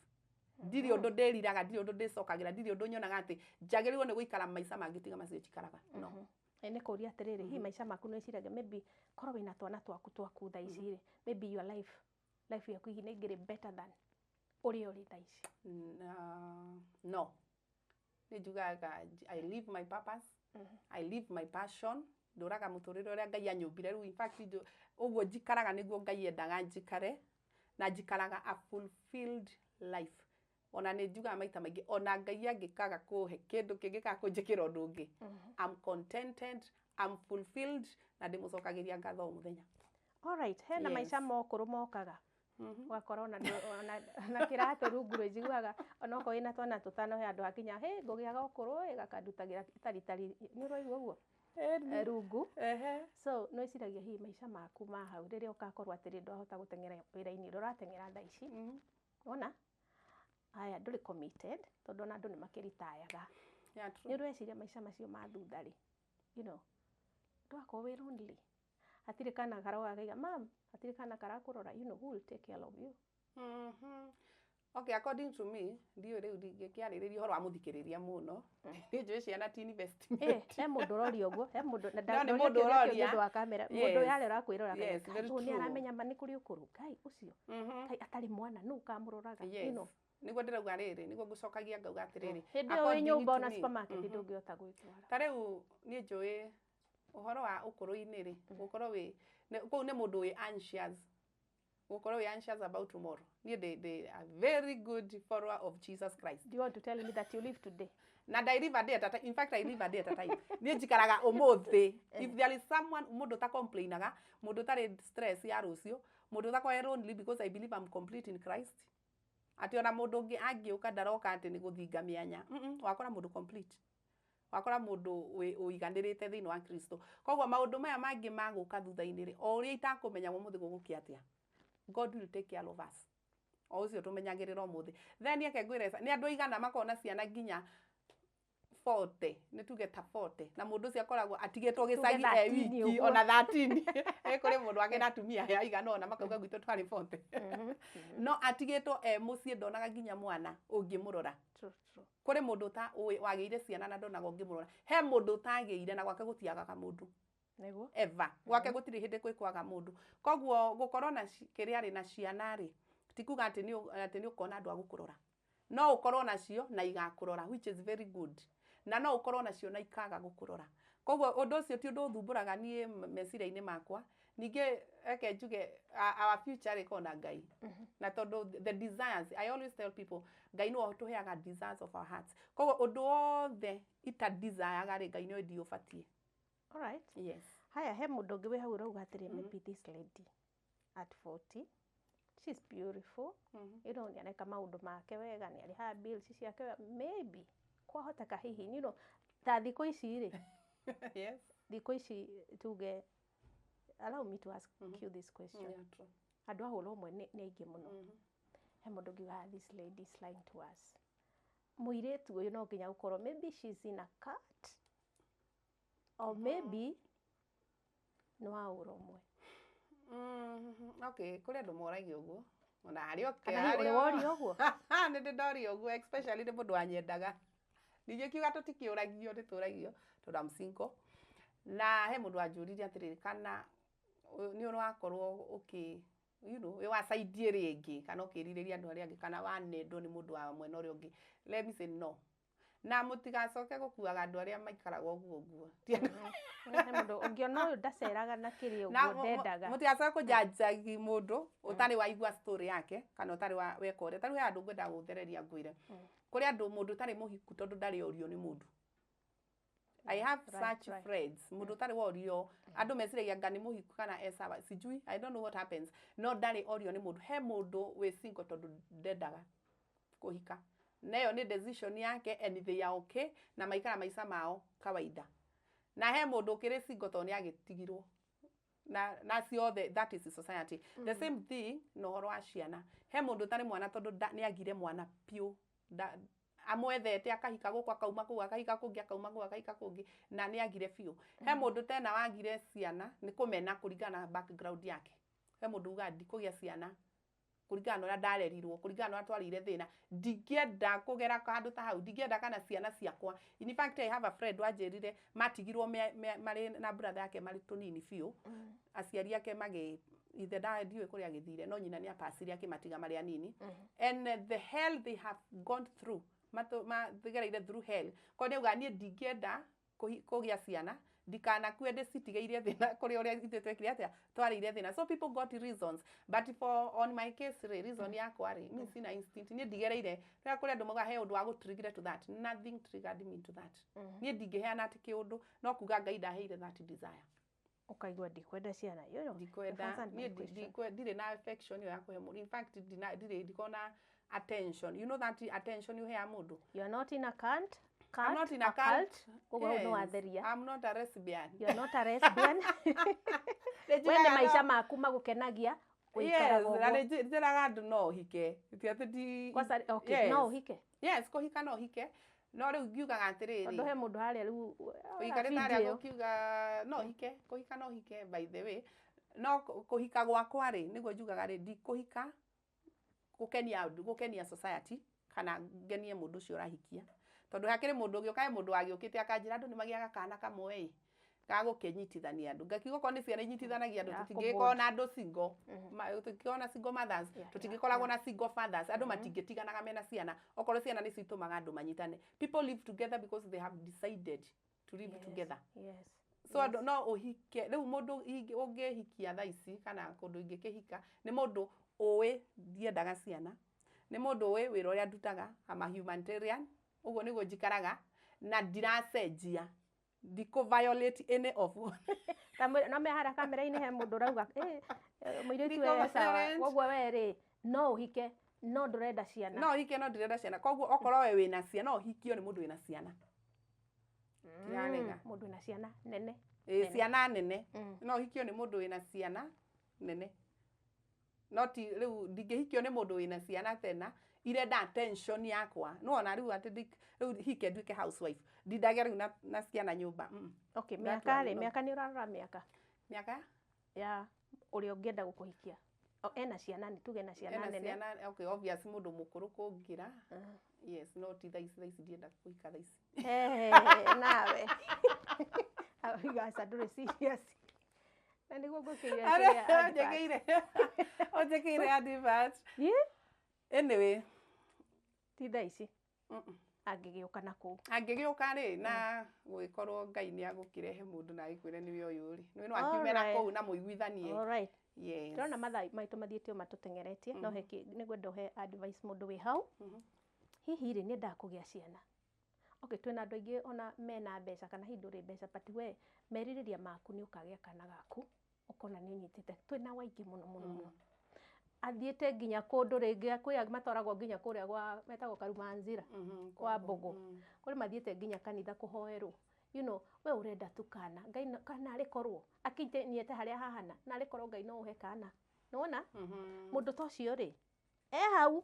Ndirĩ ũndũ ndĩriraga, ndirĩ ũndũ ndĩcokagĩra, ndirĩ ũndũ nyonaga atĩ njagĩrĩirwo nĩ gũikara maica mangĩ tiga macio njikaraga, no. Nĩ kũria atĩrĩrĩ, hihi maica maku nĩ wĩciragia maybe korwo wĩna twana twaku twaku thaa ici rĩ, maybe your life yaku hihi nĩ ĩngĩrĩ better than ũrĩa ũrĩ thaa ici? No, nĩ njugaga I live my purpose, I live my passion. Ndũraga mũtũrĩre ũrĩa Ngai anyũmbire. Rĩu in fact, ũguo njikaraga nĩguo Ngai endaga njikare. Na njikaraga a fulfilled life. Ona nĩ njugaga maita maingĩ, ona Ngai angĩkaga kũhe kĩndũ kĩngĩ kana kũnjĩkĩra ũndũ ũngĩ, I'm contented, I'm fulfilled, na ndĩmũcokagĩria ngatho o mũthenya. Alright, hena maica mokũrũ mokaga, ũgakora ona ona kĩratũ rungu rĩ, njiguaga onokorwo wĩna twana tũtano, he handũ hakinya hĩ ngũgĩaga ũkũrũ ĩ gakandutagĩra taritari, nĩ ũraigua ũguo? Rungu. So nĩ wĩciragia hihi maica maku ma hau rĩrĩa ũgakorwo atĩrĩ ndwahota gũteng'era wĩra-inĩ ũrĩa ũrateng'era thaa ici, wona aya ndũrĩ committed, tondũ ona andũ nĩ makĩritayaga. Yeah, true. Nĩ ũreciria maica macio ma thutha rĩ, ndũgakorwo wĩ lonely, hatirĩ kana karoga kaiga mam, hatirĩ kana karakũrora, who will take care of you? Okay, according to me, ndiũĩ rĩu ndingĩkĩarĩrĩria ũhoro wa mũthikĩrĩria mũno. Nĩ njũĩ ciana ti investment. He mũndũ ũroria ũguo, he mũndũ na No, nĩ ndoria mũndũ kĩũria kĩu ũroria. nĩ ũndũ wa kamera. Mũndũ yarĩa ũrakwĩrora Yes, very nĩ true. aramenya ma nĩ kũrĩ ũkũrũ. Ngai ũcio. Ngai atarĩ mwana nũ ũkamũroraga? Nĩguo ndĩrauga rĩrĩ, nĩguo ngũcokagia ngauga atĩrĩrĩ. Hĩndĩ ĩyo wĩ According nyũmba to ona me, supermarket ndũngĩhota gwĩtwara. Ta rĩu niĩ njũĩ ũhoro wa ũkũrũ-inĩ rĩ, gũkorwo wĩ kũu nĩ mũndũ wĩ anxious. Gũkorwo wĩ anxious about tomorrow. Niĩ ndĩ a very good follower of Jesus Christ. Do you want to tell me that you live today? Na I live a day at a time. In fact, I live a day at a time. Niĩ njikaraga ũmũthĩ. If there is someone, mũndũ ta complainaga, mũndũ ũtarĩ stress ya rũciũ, mũndũ ũtakoragwo lonely because I believe I'm complete in Christ. Atĩ ona mũndũ ũngĩ angĩũka ndaroka atĩ nĩ gũthinga mĩanya. Wakora mũndũ complete. Wakora mũndũ ũiganĩrĩte thĩinĩ wa Kristo. Koguo maũndũ maya mangĩ magũka thutha-inĩ rĩ, o ũrĩa itakũmenya ũmũthĩ gũgũkĩa atĩa, God will take care of us. O ũcio tũmenyagĩrĩra ũmũthĩ. Then reke ngwĩre, nĩ andũ aigana makoragwo na ciana nginya 40, nĩ tuge ta 40, na mũndũ ũcio akoragwo atigĩtwo gĩcagi e 13 wiki, ũguo. Ona 13. Kũrĩ mũndũ wake na atumia aigana ũna makauga gwitũ twarĩ 40. No atigĩtwo e mũciĩ, ndonaga nginya mwana ũngĩmũrora. True, true. Kũrĩ mũndũ wagĩire ciana na ndonaga ũngĩmũrora. He mũndũ ũtagĩire na gwake gũtiagaga mũndũ. Nĩguo. Ever. Gwake gũtirĩ hĩndĩ kwĩ kwaga mũndũ. Koguo gũkorwo na kĩrĩa arĩ na ciana rĩ, ti kuga atĩ nĩ ũkona andũ a gũkũrora. No ũkorwo nacio na igakũrora, which is very good. Na no ũkorwo nacio na ikaga gũkũrora. Koguo ũndũ ũcio ti ũndũ ũthumbũraga niĩ meciria-inĩ makwa. Ningĩ reke njuge, our future rĩ na Ngai. Na tondũ the desires, I always tell people, Ngai nĩwe ũtũheaga desires of our hearts. Koguo ũndũ wothe ita desire rĩ, Ngai nĩwe ndiũbatiĩ. All right. Yes. Haya, he mũndũ ũngĩ wĩ hau ũrauga atĩrĩ, maybe this lady at 40, she's beautiful. Nĩ areka maũndũ make wega, nĩ arĩhaga bills ciake wega. Maybe kwahoteka hihi, ta thikũ ici rĩ, thikũ ici tuge, allow me to ask you this question. Yeah, true. Andũ a hũra ũmwe nĩ aingĩ mũno. He mũndũ ũngiuga, this lady is lying to us. Mũirĩtu ũyũ no nginya gũkorwo maybe she's in a cult or maybe nĩ wa ũra ũmwe. Okay, kũrĩ andũ moragia ũguo. Ona harĩ okay, Kana hihi ũrĩ woria ũguo? Nĩ ndĩ ndoria ũguo, especially nĩ mũndũ wanyendaga. Ningĩ kiuga tũtikĩũragio, nĩ tũragio tondũ I'm single. Na he mũndũ wanjũririe atĩrĩrĩ, kana nĩ ũrakorwo ũkĩ wĩ wa side ĩrĩa ĩngĩ, kana ũkĩrirĩria andũ arĩa angĩ, kana wanendwo nĩ mũndũ wa mwena ũrĩa ũngĩ. Let me say no. Na mũtigacoke gũkuaga andũ arĩa maikaraga ũguo ũguo. Ti andũ He mũndũ ũngĩona ũyũ ndaceraga na kĩrĩa Na ũguo ndendaga. Mũtigacoke kũjanjagi mũndũ ũtarĩ waigua story yake kana ũtarĩ wa weka ũrĩa. Ta rĩu he andũ ngwenda gũthereria ngwĩre. Kũrĩ andũ mũndũ ũtarĩ mũhiku tondũ ndarĩ orio nĩ mũndũ. I have such friends. Mũndũ ũtarĩ worio, andũ meciragia anga nĩ mũhiku kana e sawa. Sijui, I don't know what happens. No ndarĩ orio nĩ mũndũ. He mũndũ wĩ single tondũ ndendaga kũhika. Na ĩyo nĩ decision yake and they are okay na maikara maica mao kawaida. Na he mũndũ ũkĩrĩ single tondũ nĩ agĩtigirwo. Na ciothe, that is the society. The same thing na ũhoro wa ciana. He mũndũ ũtarĩ mwana tondũ nĩ agire mwana piũ. Amwethete akahika gũkũ akauma kũu, akahika kũngĩ akauma kũu, akahika kũngĩ, na nĩ agire biũ. He mũndũ tena wagire ciana nĩ kũmena kũringana na background yake. He mũndũ ugaga ndikũgĩa ciana kũringana na ũrĩa ndarerirwo, kũringana na ũrĩa twarĩire thĩna, ndingĩenda kũgera handũ ta hau, ndingĩenda kana ciana ciakwa. In fact, I have a friend wanjĩrire matigirwo marĩ na brother yake marĩ tũnini biũ. Aciari ake magĩ ithe ndiũĩ kũrĩa agĩthire, no nyina nĩ apacire akĩmatiga marĩ anini. And the hell they have gone through, magereire through hell. Koguo nĩ auga niĩ ndingĩenda kũgĩa ciana Ndikanakue ndĩcitigĩirie thĩna kũrĩ ũrĩa ithuĩ twekire atĩa, twarĩire thĩna. So people got reasons, but for on my case rĩ, reason yakwa rĩ, mi sina instinct, niĩ ndigereire rĩrĩa kũrĩ andũ maugaga he ũndũ wa gũtrigger to that. Nothing triggered me to that. Niĩ ndingĩheana atĩ kĩũndũ, no kuga Ngai ndaheire that desire. Ũkaigua ndikwenda ciana. Ndikwenda. Answered my niĩ question. Ndirĩ na affection ĩyo ya kũhe mũndũ. In fact, ndirĩ ndikona attention, you know that attention ũheaga mũndũ. You are not in a cult. I'm not in a cult. Koguo hau nĩ Yes. watheria. I'm not a lesbian. You are not a lesbian. We nĩ maica maku magũkenagia gũikaraga Yes, na ũguo. nĩ njĩraga andũ no ũhike, ti atĩ ndi Kwanza, okay, Yes. no ũhike. Yes, kũhika no ũhike, no rĩu ngiugaga atĩrĩrĩ, Tondũ he mũndũ harĩa rĩu ũikarĩte harĩa gũkiuga no hike, kũhika no hike, by the way, no kũhika gwakwa rĩ, nĩguo njugaga rĩ, ndikũhika gũkenia andũ, gũkenia society kana ngenie mũndũ ũcio ũrahikia, tondũ hakĩrĩ mũndũ ũngĩ ũkae, mũndũ wagĩũkĩte akanjĩra andũ nĩ magĩaga kana kamwe ĩ gagũkĩnyitithania andũ. Ngakiuga okorwo nĩ ciana inyitithanagia andũ, Ya, tũtingĩgĩkorwo na andũ single. Tũtingĩkorwo na single mothers, tũtingĩkoragwo na single fathers, andũ matingĩtiganaga mena ciana okorwo ciana nĩcio itũmaga andũ manyitane. People live together because they have decided to live together. So andũ no ũhike rĩu, mũndũ ũngĩhikia thaa ici kana kũndũ ingĩkĩhika nĩ mũndũ ũĩ ndiendaga ciana, nĩ mũndũ ũĩ wĩra ũrĩa ndutaga. I'm a humanitarian, ũguo nĩguo njikaraga na ndiracenjia, ndikũ violate any of No me harĩa kamera-inĩ he mũndũ ũrauga, "Eh, eh, mũirĩtu Ndikũ we sawa." violate. Koguo we rĩ, no ũhike no ndũrenda ciana. No ũhike no ndirenda ciana. Koguo okorwo we wĩna ciana, no ũhikio nĩ mũndũ wĩna ciana, ndirarega. Mũndũ wĩna ciana nene. Ĩ, ciana nene. No ũhikio nĩ mũndũ wĩna ciana nene, no ti rĩu ndingĩhikio nĩ mũndũ wĩna ciana tena irenda attention yakwa. Nĩwona rĩu atĩ rĩu hike nduĩke housewife, ndindage rĩu na ciana nyũmba. Okay, That mĩaka one, rĩ, no. mĩaka nĩ ũrarora mĩaka Mĩaka ya ũrĩa ũngĩenda gũkũhikia. O, ena ciana, nĩ tuge ena ciana ena nene. Ciana, okay, obvious mũndũ mũkũrũ kũngĩra. Yes, no ti thaa ici, thaa ici ndienda kũhika thaa ici. Eh, nawe igaca ndũrĩ serious na nĩguo ngũkĩire kĩrĩa advert. Ũnjĩkĩire, ũnjĩkĩire advert. Yeah? Anyway. Ti thaa ici. Angĩgĩũka na kũu. Angĩgĩũka rĩ, na gũgĩkorwo Ngai nĩ agũkĩrehe mũndũ na agĩkwĩre nĩwe ũyũ rĩ, nĩwe no akiume na kũu na mũiguithanie. Alright. Yes. Ndĩrona mathaa maitũ mathiĩte o matũteng'eretie, no he nĩngwenda ũhe advice mũndũ wĩ hau, hihi rĩ, nĩendaga kũgĩa ciana. Okay, twĩna andũ aingĩ ona mena mbeca kana hihi ndũrĩ mbeca, but we merirĩria maku nĩ ũkagĩa kana gaku, ũkona nĩ ũnyitĩte. Twĩna waingĩ mũno mũno mũno athiĩte nginya kũndũ rĩngĩ, kwĩ angĩ matwaragwo nginya kũrĩa gwa metagwo Karumanzira, kwa Mbũgũ, kũrĩ mathiĩte nginya kanitha kũhoerwo. We ũrenda tu kana Ngai kana arĩ korwo akinyĩte harĩa hahana na arĩ korwo Ngai no ũhe kana, nĩwona mũndũ ta ũcio rĩ, e hau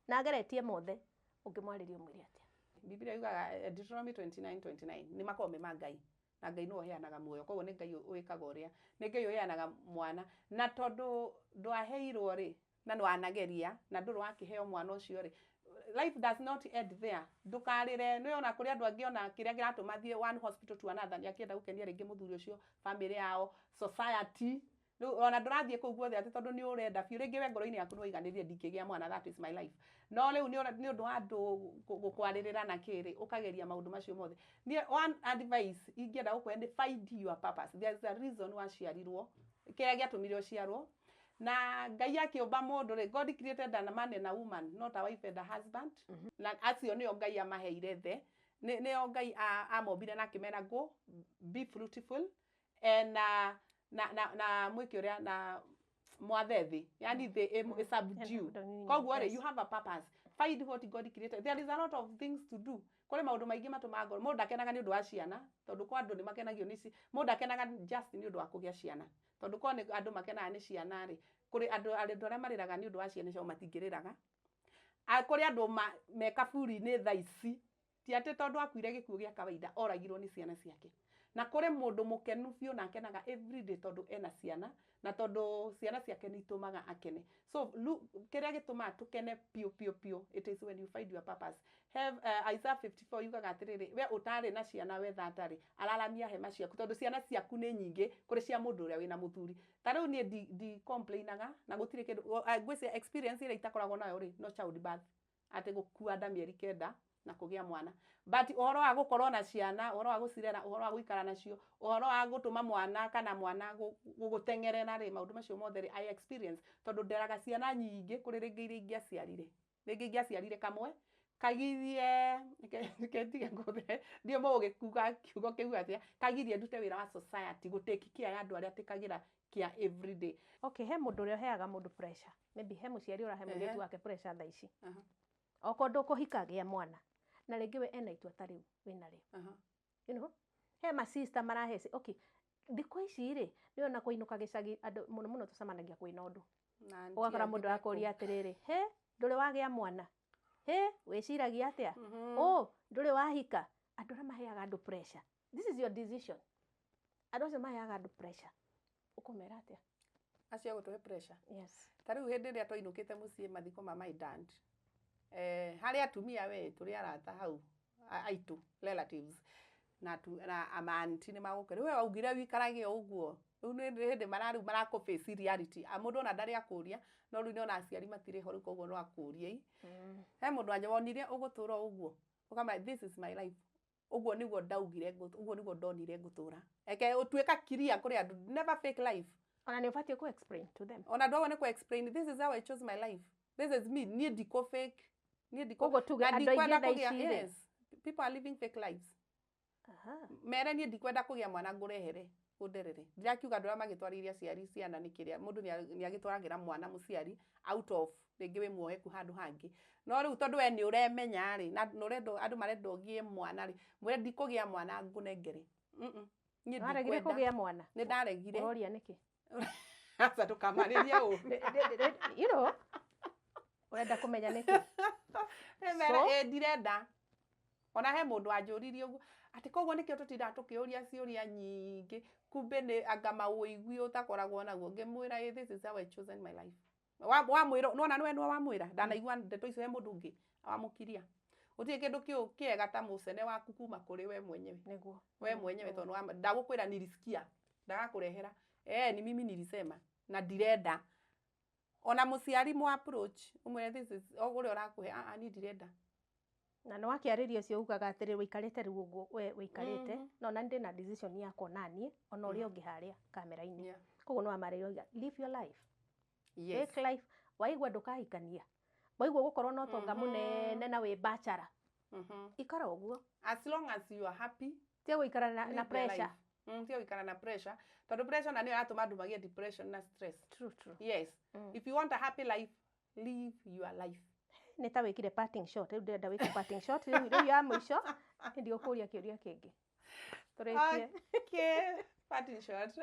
na ageretie mothe, ũngĩmwarĩria ũmwĩre atĩa? Biblia yugaga, Deuteronomy 29:29, nĩ makoragwo me ma Ngai na Ngai nĩwe ũheanaga muoyo. Koguo nĩ Ngai wĩkaga ũrĩa, nĩ Ngai ũheanaga mwana, na tondũ ndwaheirwo rĩ, na nĩwanageria na ndũrĩ wakĩheo mwana ũcio rĩ, life does not end there. Ndũkarĩre. Nĩ ona kũrĩ andũ angĩ ona kĩrĩa kĩratũma thiĩ one hospital to another nĩ akĩenda gũkenia rĩngĩ mũthuri ũcio, family yao, society. Rĩu ona ndũrathiĩ kũu guothe atĩ tondũ nĩ ũrenda biũ. Rĩngĩ we ngoro-inĩ yaku nĩ waiganĩrire, ndingĩgĩa mwana, that is my life, no rĩu nĩ ũndũ wa andũ gũkwarĩrĩra na kĩrĩ, ũkageria maũndũ macio mothe. Niĩ one advice ingĩenda gũkũhe nĩ find your purpose. There is a reason waciarirwo, kĩrĩa gĩatũmire ũciarwo. Na Ngai akĩũmba mũndũ rĩ, God created a man and a woman, not a wife and a husband. Na acio nĩo Ngai amaheire the nĩo Ngai amombire na akĩmera, "Go be fruitful and na mwĩke ũrĩa na mwathe thĩ," yani thĩ ĩ subdue. Dominion, Koguo rĩ, you have a purpose. Find what God created. There is a lot of things to do. Kũrĩ maũndũ maingĩ matũmaga ngoro mũndũ ndakenaga nĩ ũndũ wa ciana, tondũ kwa andũ nĩ makenagio nĩ mũndũ ndakenaga just nĩ ũndũ wa kũgĩa ciana, tondũ kwa nĩ andũ makenaga nĩ ciana rĩ, kũrĩ andũ arĩa marĩraga nĩ ũndũ wa ciana ciao matingĩrĩraga. Kũrĩ andũ me kaburi-inĩ thaa ici, ti atĩ tondũ akuire gĩkuũ gĩa kawaida, oragirwo nĩ ciana ciake. Na kũrĩ mũndũ mũkenu biũ na akenaga everyday tondũ ena ciana na tondũ ciana ciake nĩ itũmaga akene. So look, kĩrĩa gĩtũmaga tũkene piũ piũ piũ, it is when you find your purpose. Have, Isaiah 54 yugaga atĩrĩrĩ, we ũtarĩ na ciana, we thatarĩ araramia hema ciaku, tondũ ciana ciaku nĩ nyingĩ kũrĩ cia mũndũ ũrĩa wĩna mũthuri. Ta rĩu niĩ ndi complainaga na gũtirĩ kĩndũ. Ngwĩciria experience ĩrĩa itakoragwo nayo rĩ, no child birth, atĩ gũkua nda mĩeri 9. Na kũgĩa mwana, but ũhoro wa gũkorwo na ciana, ũhoro wa gũcirera, ũhoro wa gũikara nacio, ũhoro wa gũtũma mwana kana mwana gũgũteng'erera rĩ, maũndũ macio mothe rĩ, I experience, tondũ nderaga ciana nyingĩ kũrĩ rĩngĩ iria ingĩaciarire. Rĩngĩ ingĩaciarire kamwe kagirie, reke ndige ngũthe, ndiũĩ mũgũgĩkuga kiugo kĩu atĩa, kagirie ndute wĩra wa society, gũ take care ya andũ arĩa tĩkagĩra care everyday. Okay, he mũndũ ũrĩa ũheaga mũndũ pressure. Maybe he mũciari ũrahe mũirĩtu wake pressure thaa ici. Okorwo ndũkũhika, gĩa mwana. Na rĩngĩ we ena itua ta rĩu wĩna rĩo. He ma sister marahe, okay, thikũ ici rĩ, nĩ ona kũinũka gĩcagi, andũ mũno mũno tũcemanagia kwĩna ũndũ. Na auntie Ũgakora angĩ mũndũ me arakũria kũu. Atĩrĩrĩ, he ndũrĩ wagĩa mwana, he wĩciragia atĩa, ũ ndũrĩ wahika. Andũ arĩa maheaga andũ pressure, this is your decision. Andũ acio maheaga andũ pressure, ũkũmera atĩa? Acio agũtũhe pressure? Yes. Ta rĩu hĩndĩ ĩrĩa twainũkĩte mũciĩ mathiko ma my dad, harĩ atumia we tũrĩ arata hau aitũ, relatives na na ama-auntie nĩ magũka, rĩu we waugire wĩikarage o ũguo, rĩu nĩ hĩndĩ mararĩu marakũ face reality. A mũndũ ona ndarĩ akũria, no rĩu nĩona aciari matirĩ ho, rĩu koguo no akũrie i. He mũndũ wanja wonire ũgũtũra o ũguo, ũkamwĩra, "This is my life, ũguo nĩguo ndaugire, ũguo nĩguo ndonire ngũtũra." Eke ũtuĩka clear kũrĩ andũ, never fake life. Ona nĩ ũbatiĩ kũ explain to them. Ona ndwagwo nĩ kũ explain, "This is how I chose my life, this is me, niĩ ndikũ fake, niĩ ndikũ Koguo tuge na andũ aingĩ ndikwenda thaa kũgĩa." ici rĩ. Yes, people are living fake lives. Mere, "Niĩ ndikwenda kũgĩa mwana ngũrehere ũnderere." Ndirakiuga andũ arĩa magĩtwarĩire aciari ciana nĩ kĩrĩa mũndũ nĩ agĩtwaragĩra mwana mũciari out of rĩngĩ wĩ muoheku handũ hangĩ, no rĩu tondũ we nĩ ũremenya rĩ, na nĩ ũrenda, andũ marenda ũgĩe mwana rĩ, mwĩre, "Ndikũgĩa mwana ngũnengere." Niĩ Waregire ndikwenda. kũgĩa mwana? Nĩ ndaregire. Ũroria nĩkĩ? Aca, ndũkamarĩrie ũru. Ũrenda kũmenya nĩkĩ? Mera So? ĩ ndirenda. Ona he mũndũ wanjũririe ũguo atĩ koguo nĩkĩo tũtindaga tũkĩũria ciũria nyingĩ, kumbe nĩ anga mawĩigwi ũtakoragwo naguo. Ngĩmwĩra, "Ĩ, this is how I chosen my life." Wamwĩra nĩwona nĩwe nĩwe wamwĩra ndanaigua ndeto icio, he mũndũ ũngĩ wamũkiria. Gũtirĩ kĩndũ kĩega ta mũcene waku kuma kũrĩ we mwenyewe. We mwenyewe, tondũ ndagũkwĩra nilisikia, ndagakũrehera, ni mimi nilisema na ndirenda. Ona mũciari mũ approach, ũmwĩre, "This is o ũrĩa ũrakũhe, ah, niĩ ndirenda." Na nĩ wakĩarĩria ũcio ugaga atĩrĩ, wĩikarĩte rĩu ũguo we wĩikarĩte, no na ndĩ na decision yakwa, naniĩ ona ũrĩa ũngĩ harĩa kamera-inĩ. Koguo nĩ wamarĩria ũiga, live your life. Fake life waigua ndũkahikania, waigua gũkorwo na ũtonga mũnene na wĩ bachelor, ikara ũguo. As long as you are happy. Tia gũikara na Live your pressure. life. Tia gũikara na pressure, tondũ pressure na nĩyo ĩratũma andũ magĩe depression na stress. True, true. Yes. If you want a happy life, live your life. Nĩ ta wĩkire parting shot. Rĩu ndĩrenda wĩke parting shot rĩu ya mũico, ndigũkũria kĩũria kĩngĩ, tũrĩkie. Okay, parting shot.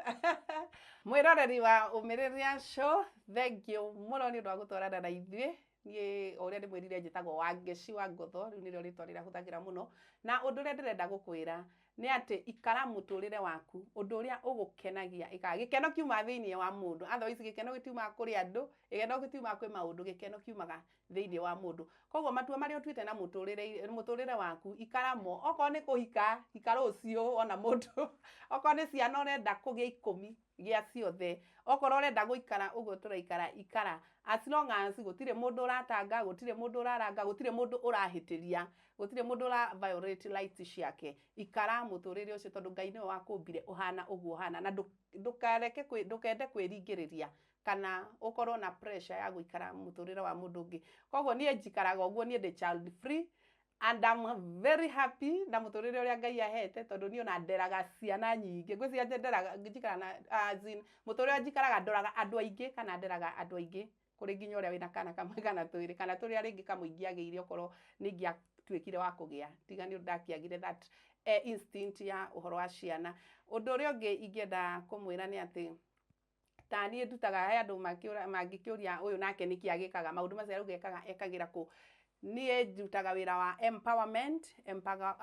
Mwĩroreri wa Ũmĩrĩria Show, thank you mũno nĩ ũndũ wa gũtwarana na ithuĩ. Niĩ o ũrĩa ndĩmwĩrire, njĩtagwo Wangeci wa Ngotho, rĩu nĩrĩo rĩtwa rĩrĩa hũthagĩra mũno. Na ũndũ ũrĩa ndĩrenda gũkwĩra nĩ atĩ ikara mũtũrĩre waku ũndũ ũrĩa ũgũkenagia. Ĩkaga gĩkeno kiumaga thĩinĩ wa mũndũ, otherwise gĩkeno gĩtiumaga kũrĩ andũ, gĩkeno gĩtiumaga kwĩ maũndũ, gĩkeno kiumaga thĩinĩ wa mũndũ. Koguo matua marĩa ũtuĩte na mũtũrĩre waku, ikara mo. Okorwo nĩ kũhika, hika rũciũ ona mũndũ. Okorwo nĩ ciana ũrenda kũgĩa 10, gĩa ciothe. Okorwo ũrenda gũikara ũguo tũraikara, ikara, as long as gũtirĩ mũndũ ũratanga, gũtirĩ mũndũ ũraranga, gũtirĩ mũndũ ũrahĩtĩria, gũtirĩ mũndũ ũra violate rights ciake. Ikara mũtũrĩre ũcio, tondũ Ngai nĩwe wakũmbire ũhana ũguo ũhana, na ndũkareke ndũkende kwĩringĩrĩria kana ũkorwo na pressure ya gũikara mũtũrĩre wa mũndũ ũngĩ. Koguo niĩ njikaraga ũguo, niĩ ndĩ child free and I'm very happy na mũtũrĩre ũrĩa Ngai ahete, tondũ niĩ ona nderaga ciana nyingĩ, ngwĩciria nderaga njikaraga na, as in, mũtũrĩre ũrĩa njikaraga, ndoraga andũ aingĩ kana nderaga andũ aingĩ kũrĩ nginya ũrĩa wĩna kana kamwe kana twĩrĩ kana tũrĩa rĩngĩ kamwe ingĩagĩire, okorwo nĩ ingĩatuĩkire wa kũgĩa, tiga nĩ ũndũ ndakĩagire that instinct ya ũhoro wa ciana. Ũndũ ũrĩa ũngĩ ingĩenda kũmwĩra nĩ atĩ ta niĩ ndutaga, he andũ mangĩkĩũria, ũyũ nake nĩkĩ agĩkaga maũndũ macio arauga ekaga, ekagĩra kũ? Niĩ ndutaga wĩra wa empowerment, empower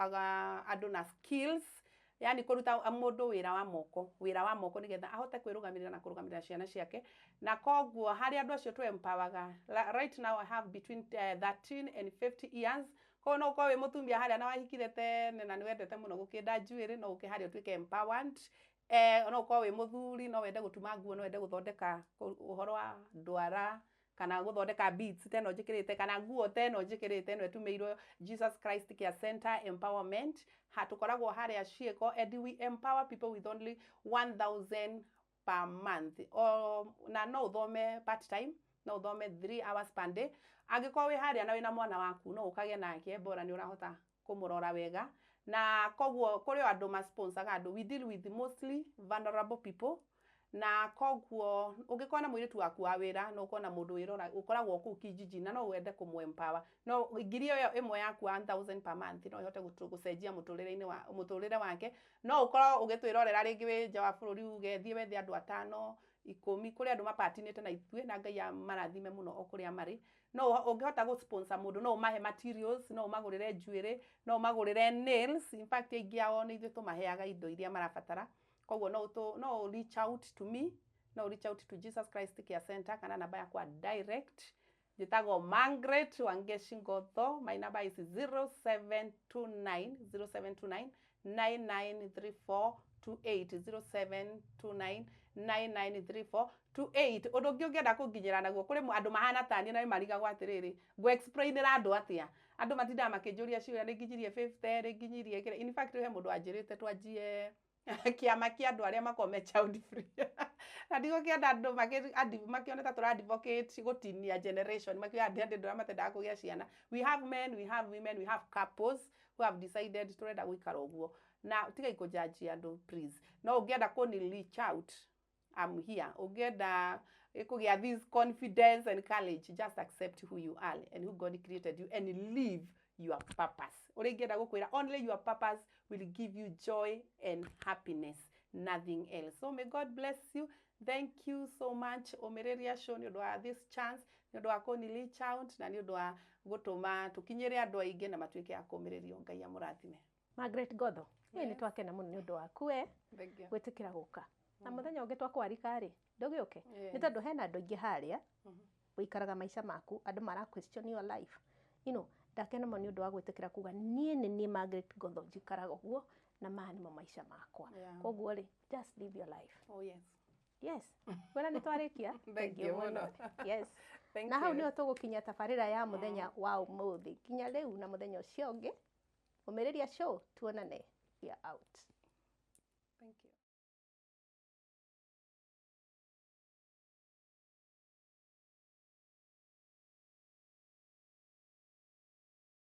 andũ na skills, yani kũruta mũndũ wĩra wa moko, wĩra wa moko nĩgetha ahote kwĩrũgamĩrĩra na kũrũgamĩrĩra ciana ciake. Na koguo harĩ andũ acio tũ empowerga, right now I have between 13 and 50 years. Koguo no ũkorwo wĩ mũtumia harĩa na wahikire tene na nĩ wendete mũno gũkĩnda njuĩrĩ, no ũke harĩa ũtuĩke empowered. No ũkorwo wĩ mũthuri, no wende gũtuma nguo, no wende gũthondeka ũhoro wa ndwara. Kana gũthondeka beads ta ĩno njĩkĩrĩte, kana nguo ta ĩno njĩkĩrĩte, ĩno ĩtumĩirwo Jesus Christ Care Center Empowerment. Ha tũkoragwo harĩa Ciĩko, and we empower people with only 1000 per month. O, na no ũthome part time, no ũthome 3 hours per day. Angĩkorwo wĩ harĩa na wĩna mwana waku, no ũkage nake, bora nĩ ũrahota kũmũrora wega. Na koguo kũrĩ o andũ masponsaga andũ. We deal with mostly vulnerable people. Na koguo ũngĩkorwo na mũirĩtu waku wa wĩra, no ũkorwo na mũndũ wĩrora ũkoragwo kũu kijiji na no wende kũmũ empower, no ngiri ĩyo ĩmwe yaku, 1000 per month, no ĩhote gũcenjia mũtũrĩre-inĩ wa mũtũrĩre wake. No ũkorwo ũgĩtwĩrorera rĩngĩ wĩ nja wa bũrũri, uge thiĩ wethe andũ atano, 10. Kũrĩ andũ mapatinĩte na ithuĩ, na Ngai amarathime mũno o kũrĩa marĩ. No ũngĩhota gũ sponsor mũndũ, no ũmahe materials, no ũmagũrĩre njuĩrĩ, no ũmagũrĩre nails. In fact, aingĩ ao nĩ ithuĩ tũmaheaga indo iria marabatara. Koguo no reach out to me, no reach out to Jesus Christ Care Center, kana namba yakwa direct. Njĩtagwo Margaret Wangechi Ngotho. My number is 0729 0729 9934 28, 0729 9934 28. Ũndũ ũngĩ ũngĩenda kũnginyĩra naguo, kũrĩ andũ mahana tani na nĩ marigagwo atĩrĩrĩ, ngũ explainĩra andũ atĩa? Andũ matindaga makĩnjũria ciũria, nĩ nginyirie 50, nĩ nginyirie kĩrĩa. In fact, he mũndũ wanjĩrĩte twanjie kĩama kĩa andũ arĩa makoragwo me child free, na ndigũkĩenda andũ makĩone ta tũra advocate gũtinia generation, makiuga andũ arĩa matendaga kũgĩa ciana. We have men, we have women, we have couples who have decided tũrenda gũikara ũguo, na tigai kũjanjia andũ, please. No ũngĩenda kũni reach out, I'm here. Ũngĩenda kũgĩa this confidence and courage, just accept who you are and who God created you and live your purpose. Ũrĩa ingĩenda gũkwĩra, only your purpose will give you joy and happiness, nothing else. So may God bless you. Thank you so much, Ũmĩrĩria Show, nĩ ũndũ wa this chance, nĩ ũndũ wa kũni reach out, na nĩ ũndũ wa gũtũma tũkinyĩre andũ aingĩ na matuĩke a kũmĩrĩrio. Ngai amũrathime. Margaret Ngotho, ĩ nĩ twakena mũno nĩ ũndũ waku we Thank you. gwĩtĩkĩra gũka. Na mũthenya ũngĩ twakwarika rĩ, ndũgĩũke, Yes. nĩ tondũ hena andũ aingĩ harĩa ũikaraga maica maku, andũ mara question your life. Ndakena mũno nĩ ũndũ wa gwĩtĩkĩra kuga, "Niĩ nĩ niĩ Margaret Ngotho, njikaraga ũguo na maya nĩmo maica makwa." Koguo rĩ, just live your life. Oh yes. Yes, wena nĩ twarĩkia. Thank you mũno. Yes. Thank Na hau you. nĩho tũgũkinya tabarĩra ya mũthenya wa ũmũthĩ. Nginya rĩu na mũthenya ũcio ũngĩ, Ũmĩrĩria Show, tuonane. We are out.